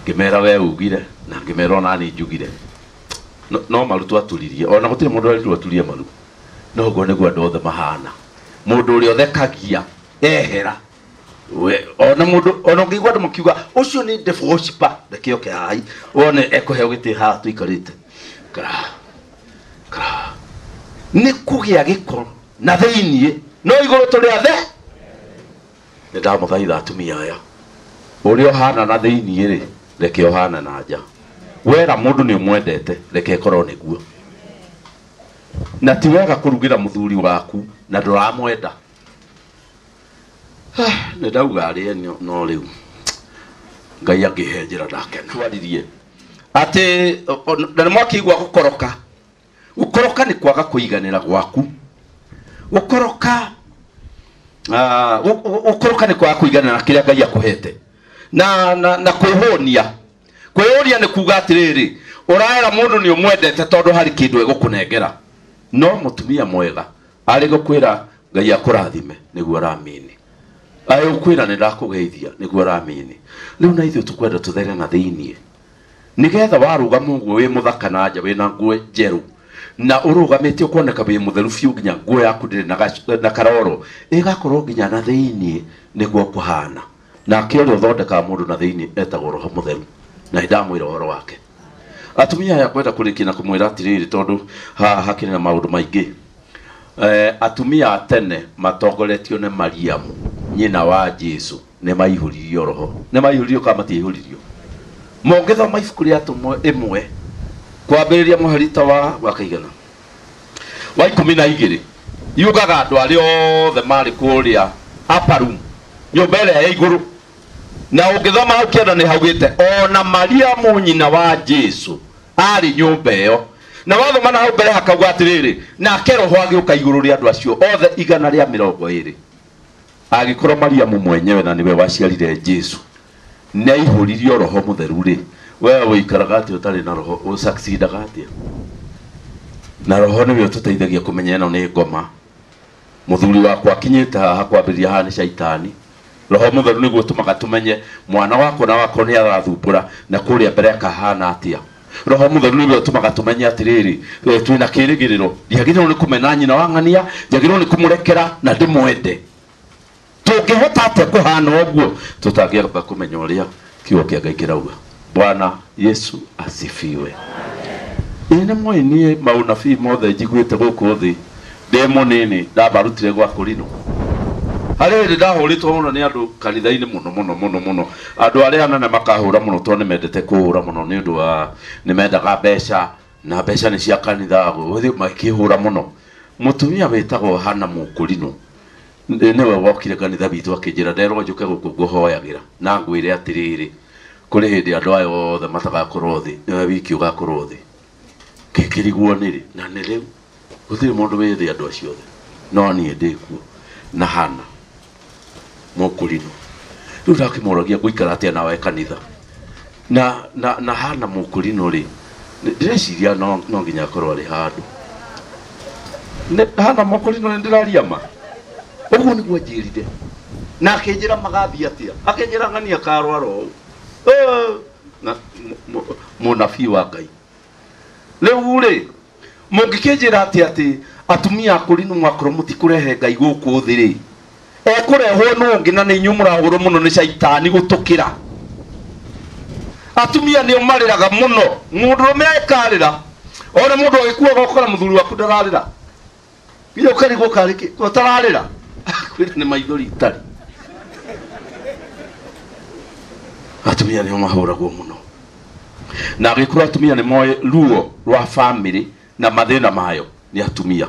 Ngĩmera we ugire, na ngĩmera ona niĩ njugire. No maru twaturirie, ona gũtirĩ mũndũ werirwo aturie maru. No ũguo nĩguo andũ othe mahana. Mũndũ ũrĩa ũthekagia ehera. We, ona mũndũ, ona ũngĩigua andũ makiuga ũcio nĩ devil worshiper, reke oke haha wone ekũheo gĩtĩ haha tũikarĩte. Kara, kara. Nĩ kũgĩa gĩko na thĩinĩ, no igũrũ tũrĩ athe. Nĩ ndamũthaitha atumia aya, ũrĩa ũhana na thĩinĩ rĩ, reke ũhane na nja. Wera mũndũ nĩ ũmwendete, reke ĩkorwo nĩguo. Na ti wega kũrugĩra mũthuri waku na ndũramwenda. Nĩ ndauga arĩe no rĩu Ngai angĩhe njĩra ndakena. Twaririe atĩ na nĩ mwakĩigua gũkoroka. Gũkoroka nĩ kwaga kũiganĩra gwaku. Gũkoroka, gũkoroka nĩ kwaga kũiganĩra na kĩrĩa Ngai akũhete. Na kwĩhũnia. Kwĩhũnia nĩ kuga atĩrĩrĩ, ũraera mũndũ nĩ ũmwendete tondũ harĩ kĩndũ egũkũnengera. No mũtumia mwega arĩ gũkwĩra Ngai akũrathime nĩguo aramini. Arĩ gũkwĩra nĩ ndakũgeithia nĩguo aramini. Rĩu na ithuĩ tũkwenda tũthere na thĩinĩ, nĩgetha warũgama ũguo wĩ mũthaka na nja wĩna nguo njerũ na ũrũgamĩte ũkoneka wĩ mũtheru biũ nginya nguo yaku ndĩrĩ na karoro, ĩgakorwo nginya na thĩinĩ nĩguo kũhana. Nake ũrĩa ũthondekaga mũndũ na thĩinĩ etagwo Roho Mũtheru, na nĩndamwĩra ũhoro wake. Atumia aya kwenda kũrĩkia na kũmwĩra atĩrĩrĩ, tondũ haha hakĩrĩ na maũndũ maingĩ. Atumia a tene matongoretio nĩ Mariamu nyina wa Jesu nĩ maihũririo roho. Nĩ maihũririo kana matiaihũririo? Mũngĩthoma ibuku rĩa Atũmwo 1 kwambĩrĩria mũhari ta wa kaigana wa 12, yugaga andũ arĩa othe marĩ kũrĩa upper room, nyũmba ĩrĩa ya igũrũ. Na ũngĩthoma hau kĩanda nĩ haugĩte ona Mariamu nyina wa Jesu arĩ nyũmba ĩyo. Na wathoma na hau mbere hakauga atĩrĩrĩ, nake roho agĩũka igũrũ rĩa andũ acio othe 120. Agĩkorwo Mariamu mwenyewe na nĩwe waciarire Jesu nĩ aihũririo Roho Mũtheru rĩ, wewe ũikaraga atĩa ũtarĩ na roho? Ũsucceedaga atĩa? Na roho nĩwe ũtũteithagia kũmenya ĩno nĩ ngoma. Mũthuri wakwa akinyĩte haha kwambĩrĩria haha nĩ caitani. Roho Mũtheru nĩguo ũtũmaga tũmenye mwana wakwa na wakwa nĩ arathumbũra na kũrĩa mbere akahana atĩa. Roho Mũtheru nĩwe ũtũmaga tũmenye atĩrĩrĩ, twĩna kĩĩrĩgĩrĩro, ndiagĩrĩirwo nĩ kũmena nyina wa ng'ania, ndiagĩrĩirwo nĩ kũmũrekera na ndĩmwende. Tũngĩhota atĩa kũhana ũguo tũtangĩamba kũmenya ũrĩa kiugo kĩa Ngai kĩrauga? Bwana Yesu asifiwe. Ĩĩ nĩ mũĩ niĩ maunabii mothe njiguĩte gũkũ thĩ ndĩ mũnini ndamarutire gwa Korino. Harĩ hĩndĩ ndahũrĩtwo mũno nĩ andũ kanitha-inĩ mũno mũno mũno mũno. Andũ arĩa anene makahũra mũno tondũ nĩ mendete kũhũra mũno nĩ ũndũ wa nĩ mendaga mbeca na mbeca nĩ cia kanitha, gũthiĩ makĩhũra mũno. Mũtumia wĩtagwo Hana Mũkũrinũ nĩwe wokire kanitha witũ akĩnjĩra nderwo njũke gũkũ ngũhoyagĩra na ngwĩre atĩrĩrĩ, kũrĩ hĩndĩ andũ aya othe matagakorwo thĩ, nĩwe wiki ũgakorwo thĩ. Ngĩkĩrigwo nĩrĩ na nĩ rĩu gũtirĩ mũndũ wĩ thĩ andũ acio othe, no niĩ ndĩ kuo na Hana Mũkũrinũ. Rĩu ndakĩmũragia ngũikara atĩa nawe kanitha na Hana Mũkũrinũ rĩ, ndĩreciria no nginya akorwo arĩ handũ. Hana Mũkũrinũ nĩ ndĩraria ma ũguo nĩguo anjĩrire, na akĩnjĩra magathiĩ atĩa, akĩnjĩra ng'ania karwara ũũ. Na mũnabii wa Ngai. Rĩu rĩ, mũngĩkĩnjĩra atĩa atĩ atumia a Kũrinũ mwakorwo mũtikũrehe Ngai gũkũ thĩ rĩ, ekũrehwo nũ ũngĩ na nĩ inyuĩ mũrahũrwo mũno nĩ caitani gũtũkĩra. Atumia nĩo marĩraga mũno, mũndũrũme akarĩra, ona mũndũ agĩkua ũgakora mũthuri waku ndararĩra, nginya ũkarigwo karĩ kĩ ũtararĩra, kwĩra nĩ maithori itarĩ. Atumia nĩo mahũragwo mũno, na angĩkorwo atumia nĩ moĩ ruo rwa bamĩrĩ na mathĩna mayo nĩ atumia.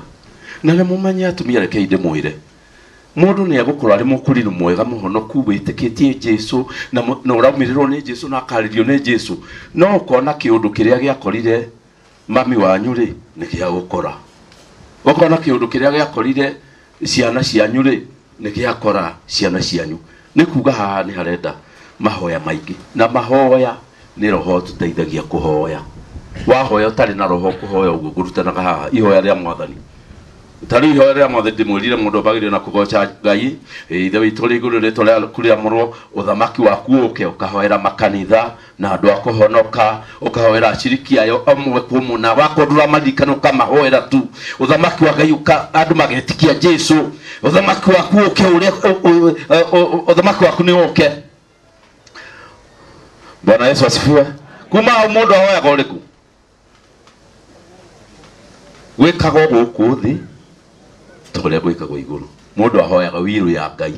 Na nĩ mũmenye atumia, rekei ndĩmwĩre, mũndũ nĩ egũkorwo arĩ mũkũrinũ mwega mũhonoku wĩtĩkĩtie Jesu na ũraumĩrĩrwo nĩ Jesu na akarĩrio nĩ Jesu, no ũkona kĩũndũ kĩrĩa gĩakorire mami wanyu rĩ nĩ gĩa gũkora, ũkona kĩũndũ kĩrĩa gĩakorire ciana cianyu rĩ nĩ gĩakora ciana cianyu. Nĩ kuga haha nĩ harenda mahoya maingĩ, na mahoya nĩ roho ũtũteithagia kũhoya. Wahoya ũtarĩ na roho kũhoya ũguo ngũrutanaga haha ihoya rĩa Mwathani. Ta rĩu ihoya rĩa Mwathani ndĩmwĩrire mũndũ ambagĩrĩria na kũgoca Ngai, Ithe witũ ũrĩ igũrũ, rĩtwa rĩaku rĩamũrwo, ũthamaki waku ũke, ũkahoera makanitha na andũ a kũhonoka, ũkahoera aciriki ayo amwe kwa ũmwe, na wakorwo ndũramaririkana ũkamahoera tu. Ũthamaki wa Ngai ũka, andũ magetĩkia Jesu, ũthamaki waku ũke, ũrĩa, ũthamaki waku nĩ ũke. Bwana Yesu asifiwe. Kuma hau mũndũ ahoyaga ũrĩkũ? Gwĩkagwo gũkũ thĩ ta ũrĩa gwĩkagwo igũrũ. Mũndũ ahoyaga wirũ ya Ngai.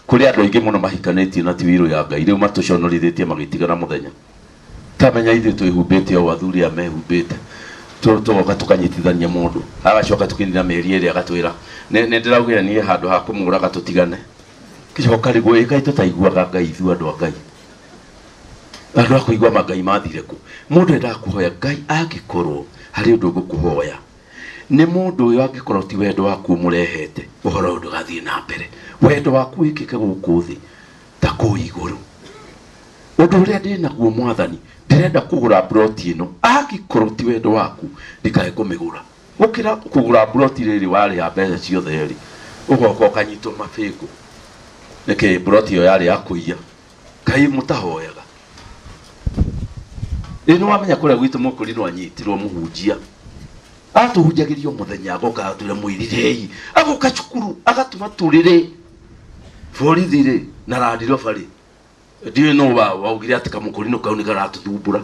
Kũrĩ andũ aingĩ mũno mahikanĩtie na ti wirũ ya Ngai, rĩu matũconorithĩtie magĩtigana mũthenya. Tamenya ithuĩ twĩhumbĩte o athuri aya mehumbĩte, tũgoka tũkanyitithania mũndũ, agacoka tũkĩnina mĩeri ĩrĩ agatwĩra nĩ ndĩraugire niĩ handũ ha kũmũraga tũtigane. Gĩcoka rĩguo ĩ kaĩ tũtaiguaga Ngai ithuĩ andũ a Ngai, andũ a kũigua mangai mathire kũ? Mũndũ endaga kũhoya Ngai angĩkorwo harĩ ũndũ ũgũkũhoya nĩ mũndũ ũyũ, angĩkorwo ti wendo waku ũmũrehete, ũhoro ũyũ ndũgathiĩ na mbere. Wendo waku wĩkĩke gũkũ thĩ ta kũu igũrũ. Ũndũ ũrĩa ndĩ naguo Mwathani, ndĩrenda kũgũra mburoti ĩno, angĩkorwo ti wendo waku ndikae kũmĩgũra. Gũkĩra kũgũra mburoti rĩrĩ warĩha mbeca ciothe rĩ, ũgoka ũkanyitwo mabĩngũ. Nĩkĩ mburoti ĩyo yarĩ ya kũiya? Ngai mũtahoyaga. Ĩ nĩ wamenya kũrĩa gwitũ Mũkũrinũ anyitirwo mũhunjia, atũhunjagĩria o mũthenya, agoka agatwĩra mwĩrirei, agoka cukuru agatũma tũrĩre. Borithi rĩ na landiroba rĩ Ndiũĩ no waugire atĩ kamũkũrinũ kau nĩ karatũthumbũra.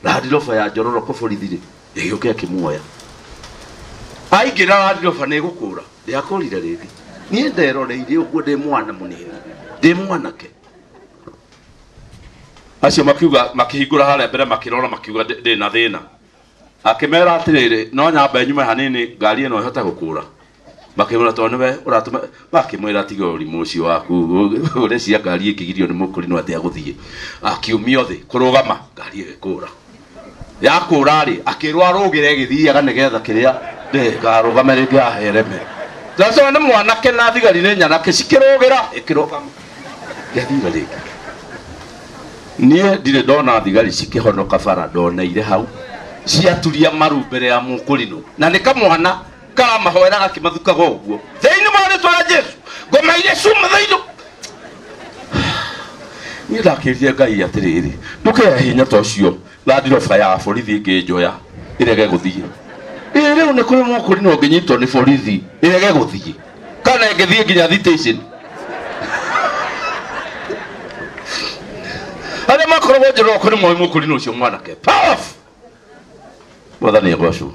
Land Rover ya Njororoko borithi rĩ, ĩgĩũka ĩkĩmuoya. Aingĩra Land Rover nĩ ĩgũkũra, ndĩakũrire rĩngĩ. Niĩ nderoreire ũguo ndĩ mwana mũnini, ndĩ mwanake. Acio makiuga, makĩhingũra harĩa mbere makĩrora makiuga ndĩ na thĩna. Akĩmera atĩrĩrĩ, no nyambe nyume hanini ngari ĩno ĩhote gũkũra. Makĩmwĩra tondũ nĩwe ũratũma, makĩmwĩra tiga ũrimũ ũcio waku, ũreciria ngari ĩngĩgirio nĩ mũkũrinũ atĩa gũthiĩ. Akiumio thĩ kũrũgama, ngari ĩgĩkũra. Yakũra rĩ, akĩrwo arũgĩre ĩgĩthiaga nĩgetha kĩrĩa ndĩkarũgame rĩngĩ ahereme. Sasa nĩ mwanake na thigari nĩ nyanake cikĩrũgĩra ĩkĩrũgama. Yathira rĩngĩ. Niĩ ndirĩ ndona thigari cikĩhonoka bara, ndoneire hau ciaturia maru mbere ya mũkũrinũ, na nĩ kamwana karamahoera gakĩmathukaga ũguo thĩinĩ wa rĩtwa rĩa Jesũ, ngoma iria ciuma thĩinĩ. Niĩ ndakĩrire Ngai atĩrĩrĩ, ndũkehe hinya ta ũcio Land Rover ya borithi ĩngĩnjoya ĩrege gũthiĩ. Ĩ rĩu nĩ kũrĩ mũkũrinũ ũngĩnyitwo nĩ borithi ĩrege gũthiĩ, kana ĩngĩthiĩ nginya station. Arĩa makoragwo Njororoko nĩ moĩ mũkũrinũ ũcio mwanake. Powerful. Mwathani agocwo.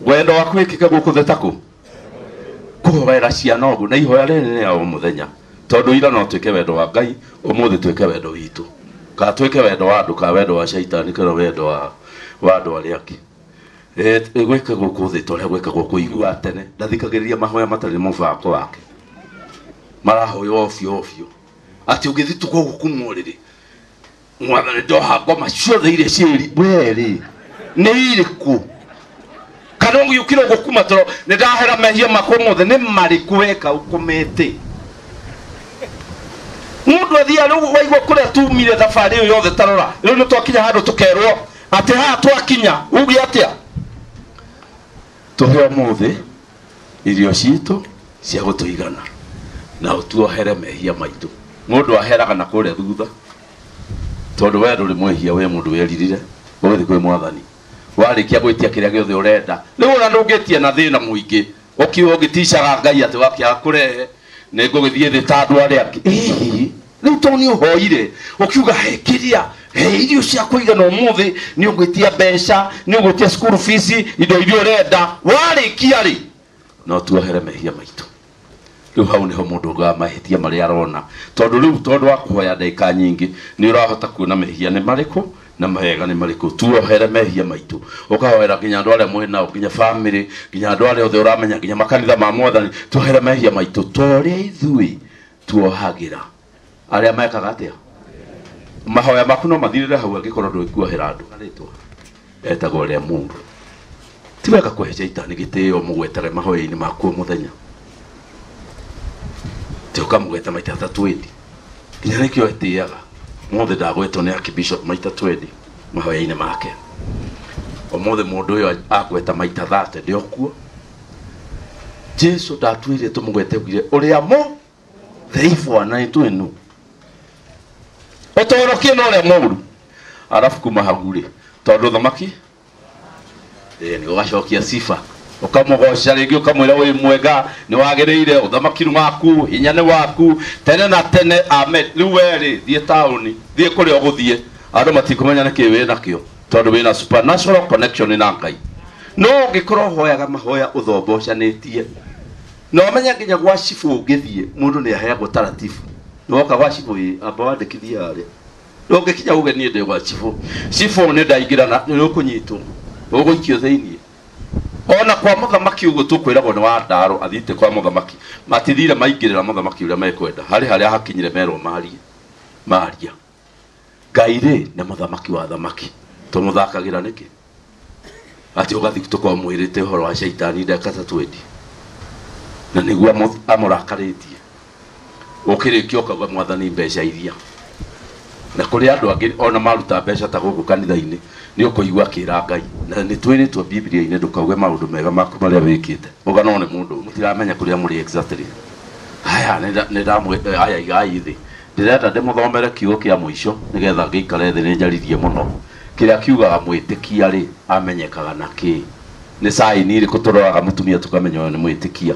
Wendo waku wĩkĩke gũkũ thĩ ta kũ? Kũhoera ciana ũguo, na ihoya rĩrĩ nĩ rĩa o mũthenya. Tondũ ira no twĩke wendo wa Ngai, ũmũthĩ twĩke wendo witũ. Kana twĩke wendo wa andũ, kana wendo wa caitani, kana wendo wa andũ arĩa angĩ. Gwĩka gũkũ thĩ ta ũrĩa gwĩkagwo kũu igũrũ. Tene ndathikagĩrĩria mahoya matarĩ mũbango wake. Marahoywo ovyo ovyo. Atĩ ũngĩthitũka ũguo kuma ũrĩrĩ, Mwathani ndoha ngoma ciothe iria ciĩri we-rĩ, nĩ irĩkũ? Kana ũgĩũkĩra ũguo kuma toro, nĩ ndahera mehia makwa mothe, nĩ marĩkũ weka ũkomete? Mũndũ athiaga rĩu waigua kũrĩa tumire thabarĩ ĩyo yothe ta rora, rĩu nĩ twakinya handũ tũkerwo atĩ haha twakinya, uge atĩa? Tũhe ũmũthĩ irio citũ cia gũtũigana na ũtuohere mehia maitũ. Mũndũ aheraga na kũrĩa thutha, tondũ we ndũrĩ mwĩhia, we mũndũ weririre ũgĩthiĩ kwĩ Mwathani. Warĩkia gwĩtia kĩrĩa gĩothe ũrenda, rĩu ona ndũngĩtia na thĩna mũingĩ, ũkiuga ũngĩticaga Ngai atĩ wakĩaga kũrehe nĩ ngũgĩthiĩ thĩ ta andũ arĩa angĩ. Ĩĩ, rĩu tondũ nĩ ũhoire ũkiuga he kĩrĩa, he irio cia kũigana ũmũthĩ, nĩ ũgwĩtia mbeca, nĩ ũgwĩtia school fees, indo iria ũrenda, warĩkia rĩ, no tuohere mehia maitũ. Rĩu hau nĩho mũndũ augaga mahĩtia marĩa arona, tondũ rĩu tondũ wa kũhoya ndagĩka nyingĩ nĩ ũrahota kuona mehia nĩ marĩkũ na mawega nĩ marĩkũ. Tuohere mehia maitũ, ũkahoera nginya andũ arĩa mwĩ nao, nginya family, nginya andũ arĩa othe ũramenya, nginya makanitha ma Mwathani. Tuohere mehia maitũ ta ũrĩa ithuĩ tuohagĩra arĩa mekaga atĩa. Mahoya maku no mathirĩre hau angĩkorwo ndũikuohera andũ. Rĩtwa etagwo rĩa mũndũ. Ti wega kũhe caitani gĩtĩo mũgwetage mahoya-inĩ maku o mũthenya, ti ũkamũgweta maita ta 20. Nginya nĩkĩo etĩaga. Ũmũthĩ ndagwetwo nĩ Archbishop maita 20 mahoya-inĩ make. Ũmũthĩ mũndũ ũyũ agweta maita 30 ndĩ okuo. Jesu ndatwĩrire tũmũgwete augire ũrĩa mũ thĩibwa na nĩ nũ ũtorokie na ũrĩa mũũru. Arabu kuma hau rĩ, tondũ thamaki nĩ ũgacokia sifa, ũkamũgoca rĩngĩ, ũkamwĩra wĩ mwega, nĩ wagĩrĩire, ũthamaki nĩ waku, hinya nĩ waku tene na tene, amen. Rĩu we rĩ, thiĩ taũni, thiĩ kũrĩa ũgũthiĩ, andũ matikũmenya nĩkĩ wĩ nakĩo, tondũ wĩna supernatural connection na Ngai. No ũngĩkorwo ũhoyaga mahoya ũthombocanĩtie, na ũmenye nginya gwa cibũ ũngĩthiĩ, mũndũ nĩ aheagwo taratibu. Nĩ woka gwa cibũ ĩ, amba wandĩkithie harĩa. Ũngĩkinya uge niĩ ndĩ gwa cibũ, cibũ nĩ ndaingĩra na nĩ ũkũnyitwo, ũgũikio thĩiniĩ. Ona kwa mũthamaki ũguo tũkwĩragwo nĩ wa ndaro athiĩte kwa mũthamaki, matithire maingĩrĩra mũthamaki ũrĩa mekwenda, harĩ harĩa hakinyire merwo marie, maria. Ngai rĩ nĩ mũthamaki wa thamaki, tũmũthakagĩra nĩkĩ? Atĩ ũgathiĩ tũkorwo mwĩrĩte ũhoro wa caitani ndagĩka ta 20, na nĩguo amũrakarĩtie. Ũkĩrĩkia ũkauga Mwathani mbeca iria. Na kũrĩ andũ angĩ ona maruta mbeca ta gũkũ kanitha-inĩ, nĩ ũkũigua akĩra Ngai. Na nĩ twĩrĩtwo Biblia-inĩ ndũkauge maũndũ mega maku marĩa wĩkĩte, ũga no nĩ mũndũ mũtiramenya kũrĩa mũrĩ exactly. Haya, haya igai thĩ. Ndĩrenda ndĩmũthomere kiugo kĩa mũico nĩgetha ngĩikare thĩ nĩ njaririe mũno. Kĩrĩa kiugaga mwĩtĩkia rĩ amenyekaga na kĩ? Nĩ sign ĩrĩkũ tũroraga mũtumia tũkamenya ũyũ nĩ mwĩtĩkia?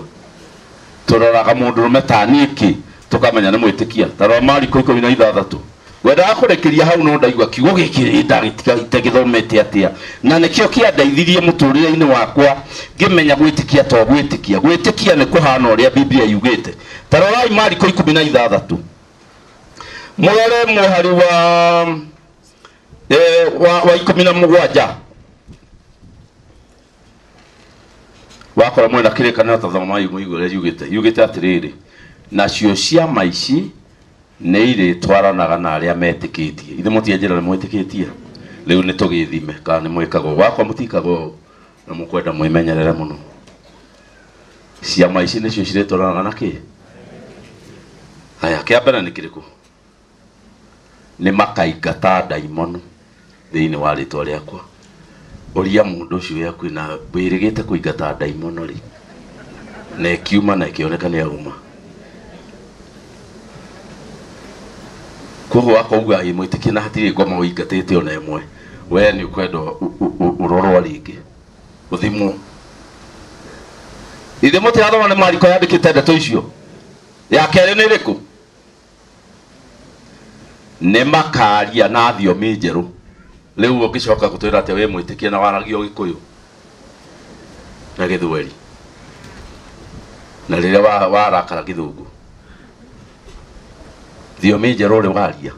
Tũroraga mũndũrũme ta niĩ kĩ tũkamenya nĩ mwĩtĩkia? Ta rora Mariko 16. Ngwendaga kũrĩkĩria hau no ndaigua kiugo gĩkĩ ndagĩtigithomete atĩa na nĩkĩo kĩandeithirie mũtũrĩre-inĩ wakwa ngĩmenya gwĩtĩkia to gwĩtĩkia. Gwĩtĩkia nĩ kũhana ũrĩa Biblia yugĩte. Ta rorai Mariko 16 mũrore mũhari wa 17. Wakora mwena kĩrĩkanĩro ta thomai mũigue ũrĩa yugĩte. Yugĩte atĩrĩrĩ, nacio ciama ici nĩ irĩtwaranaga na arĩa metĩkĩtie. Ithe mũtianjĩra nĩ mwĩtĩkĩtie? Rĩu nĩ tũgĩthime kana nĩ mwĩkaga ũũ. Wakwa mũtikaga ũũ na mũkwenda mwĩmenyerere mũno. Ciama ici nĩcio cirĩtwaranaga na kĩ? Haya, kĩa mbere nĩ kĩrĩkũ? Nĩ makaingata ndaimono thĩinĩ wa rĩtwa rĩakwa. Ũria mũndũ ũcio wĩ hakuhĩ nawe, wĩrĩgĩte kũingata ndaimono rĩ? Na ĩkiuma na ĩkĩoneka nĩ yauma. Koguo wakauga ĩ mwĩtĩkie na hatirĩ ngoma ũingatĩte ona ĩmwe, we nĩ ũkwenda ũrorwo rĩngĩ ũthimwo. Ithe mũtirathoma nĩ Mariko yandĩkĩte ndeto icio. Ya kerĩ nĩ ĩrĩkũ? Nĩ makaria na thiomi njerũ. Rĩu ũngĩcoka gũtwĩra atĩ wĩ mwĩtĩkie na waragia Gĩkũyũ na Gĩthweri na rĩrĩa warakara Gĩthũngũ, thiomi njerũ ũrĩ waria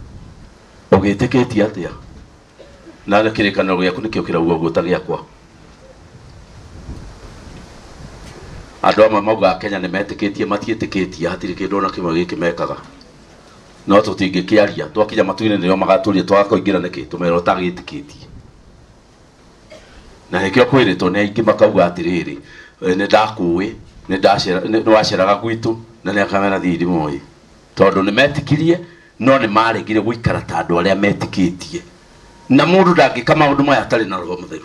ũgĩtĩkĩtie atĩa? Na nĩ kĩrĩkanĩro gĩaku nĩkĩo kĩrauga ũguo ta gĩakwa. Andũ amwe maugaga Kenya nĩ metĩkĩtie, matiĩtĩkĩtie, hatirĩ kĩndũ ona kĩmwe gĩkĩ mekaga. No tũtingĩkĩaria, twakinya matu-inĩ nĩo magatũria twaga kũingĩra nĩkĩ? Tũmerwo tagĩtĩkĩtie. Na nĩkĩo kwĩrĩtwo nĩ aingĩ makauga atĩrĩrĩ, nĩ ndakũĩ, nĩ waceraga gwitũ, na nĩ akamera thiĩ ndimoĩ. Tondũ nĩ metĩkirie, no nĩ maregire gũikara ta andũ arĩa metĩkĩtie. Na mũndũ ndangĩka maũndũ maya atarĩ na Roho Mũtheru.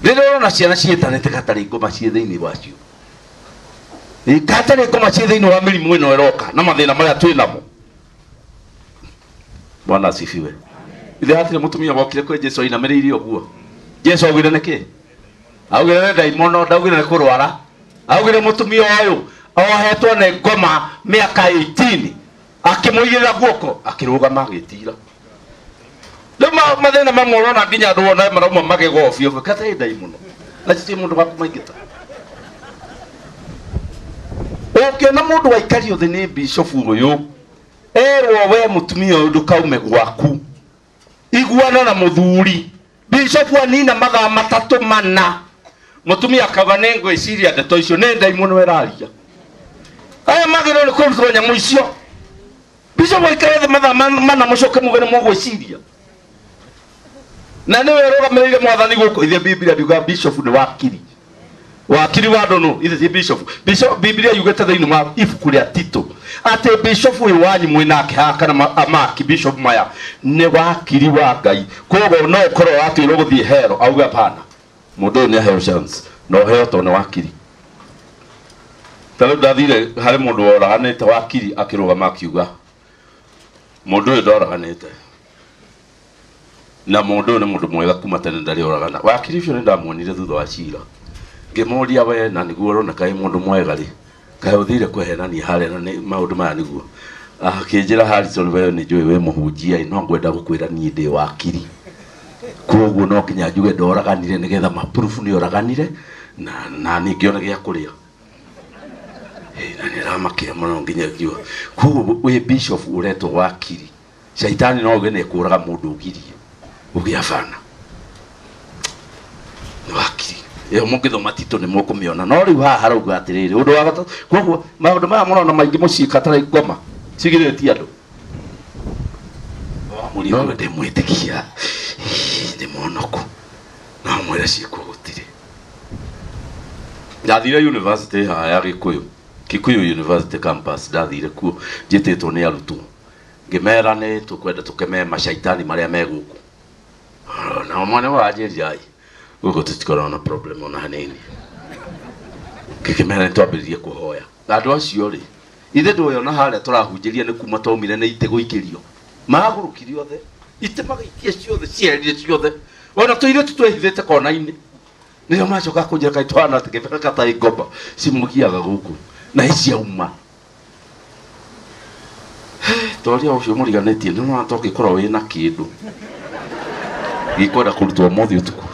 Rĩrĩa ũrona ciana ciĩtanĩte gatarĩ ngoma ciĩ thĩinĩ wacio, gatarĩ ngoma ciĩ thĩinĩ wa mĩrimũ ĩno ĩroka na mathĩna marĩa twĩ namo. Bwana asifiwe. Ithe hatirĩ mũtumia wokire kwĩ Jesũ ainamĩrĩire ũguo. Jesũ augire nĩkĩ? Augire nĩ ndaimono, ndaugire nĩ kũrwara. Augire mũtumia ũyũ ohetwo nĩ ngoma mĩaka 18, akĩmũigĩrĩra guoko akĩrũgama agĩtira. Rĩu mathĩna mamwe ũrona nginya andũ ona marauma magego biũ, gatarĩ ndaimono na ti mũndũ wa kũmaingĩta. Ũngĩona mũndũ waikario thĩ nĩ bishofu ũyũ, erwo we mũtumia ũyũ ndũkaume gwaku, iguana na mũthuri. Bishofu anina mathaa 3 4, mũtumia akauga nĩ ngwĩciria ndeto icio nĩ ndaimono ĩraria. Aya magĩrĩirwo nĩ kũrutwo nyamũ icio. Bishofu aikare thĩ mathaa 4 mũcoke muge nĩ mũgwĩciria. Na nĩwe ũrũgamĩrĩire mwathani gũkũ. Ithe Biblia ndiuga bishofu nĩ wakiri. Wakiri wa ndũnũ, ithe ti bishofu. Biblia yugĩte thĩinĩ wa ibuku rĩa Tito atĩ bishofu ũyũ wanyu mwĩ nake haha kana amaki bishofu maya nĩ wakiri wa Ngai. Koguo no ũkorwo watuĩrwo gũthiĩ hero, auge hapana, mũndũ ũyũ nĩ aheo chance na ũheo tondũ nĩ wakiri. Ta rĩu ndathire harĩ mũndũ woraganĩte wakiri akĩrũgama akiuga mũndũ ũyũ ndoraganĩte na mũndũ ũyũ nĩ mũndũ mwega kuma tene ndarĩ oragana. Wakiri ũcio nĩ ndamuonire thutha wa cira, ngĩmũria we na nĩguo ũroneka wĩ mũndũ mwega rĩ, kaĩ ũthire kweherania harĩa na nĩ maũndũ maya nĩguo? Akĩnjĩra Harrison, we nĩ njũĩ wĩ mũhunjia, no ngwenda gũkwĩra niĩ ndĩ wakiri, koguo no nginya njuge ndoraganire nĩgetha ma-proof nĩ oraganire na niĩ ngĩona gĩa kũrĩa. Na nĩ ramakire mũno nginya ngiuga koguo wĩ bishop ũretwo wakiri, shaitani no auge nĩ ekũraga mũndũ ũgirie ũgĩa bana nĩ wakiri. Ĩyo mũngĩthoma Tito nĩ mũkũmĩona. No rĩu haha harauga atĩrĩrĩ, ũndũ wa gatatũ, koguo maũndũ maya mũrona maingĩ mũciĩ katarĩ ngoma cigirĩtie andũ. No ndĩmwĩtĩkia ndĩ mũhonoku, no mwĩre ciĩkuo gũtirĩ. Ndathire university haha ya Gĩkũyũ, Kikuyu University campus, ndathire kuo njĩtĩtwo nĩ arutwo, ngĩmera nĩ tũkwenda tũkeme macaitani marĩa me gũkũ. Nao mwana wanjĩrire ai, gũkũ tũtikoragwo na problem ona hanini. Ngĩkĩmera nĩ twambĩrĩrie kũhoya. Na andũ acio rĩ, ithe ndũĩ ona harĩa tũrahunjĩria nĩ kuma twaumire nĩ itĩ gũikĩrio. Magũrũkire othe, itĩ magĩikia ciothe, cieherire ciothe. Ona tũirĩtu twehithĩte kona-inĩ. Nĩo macoka kũnjĩra kaĩ twana atĩ kĩbeka gatarĩ ngomba cimũgiaga gũkũ na iciauma. Toria ũcio mũriganĩtie nĩ ũrona tongĩkorwo wĩna kĩndũ gĩkwenda kũrutwo ũmũthĩ ũtukũ.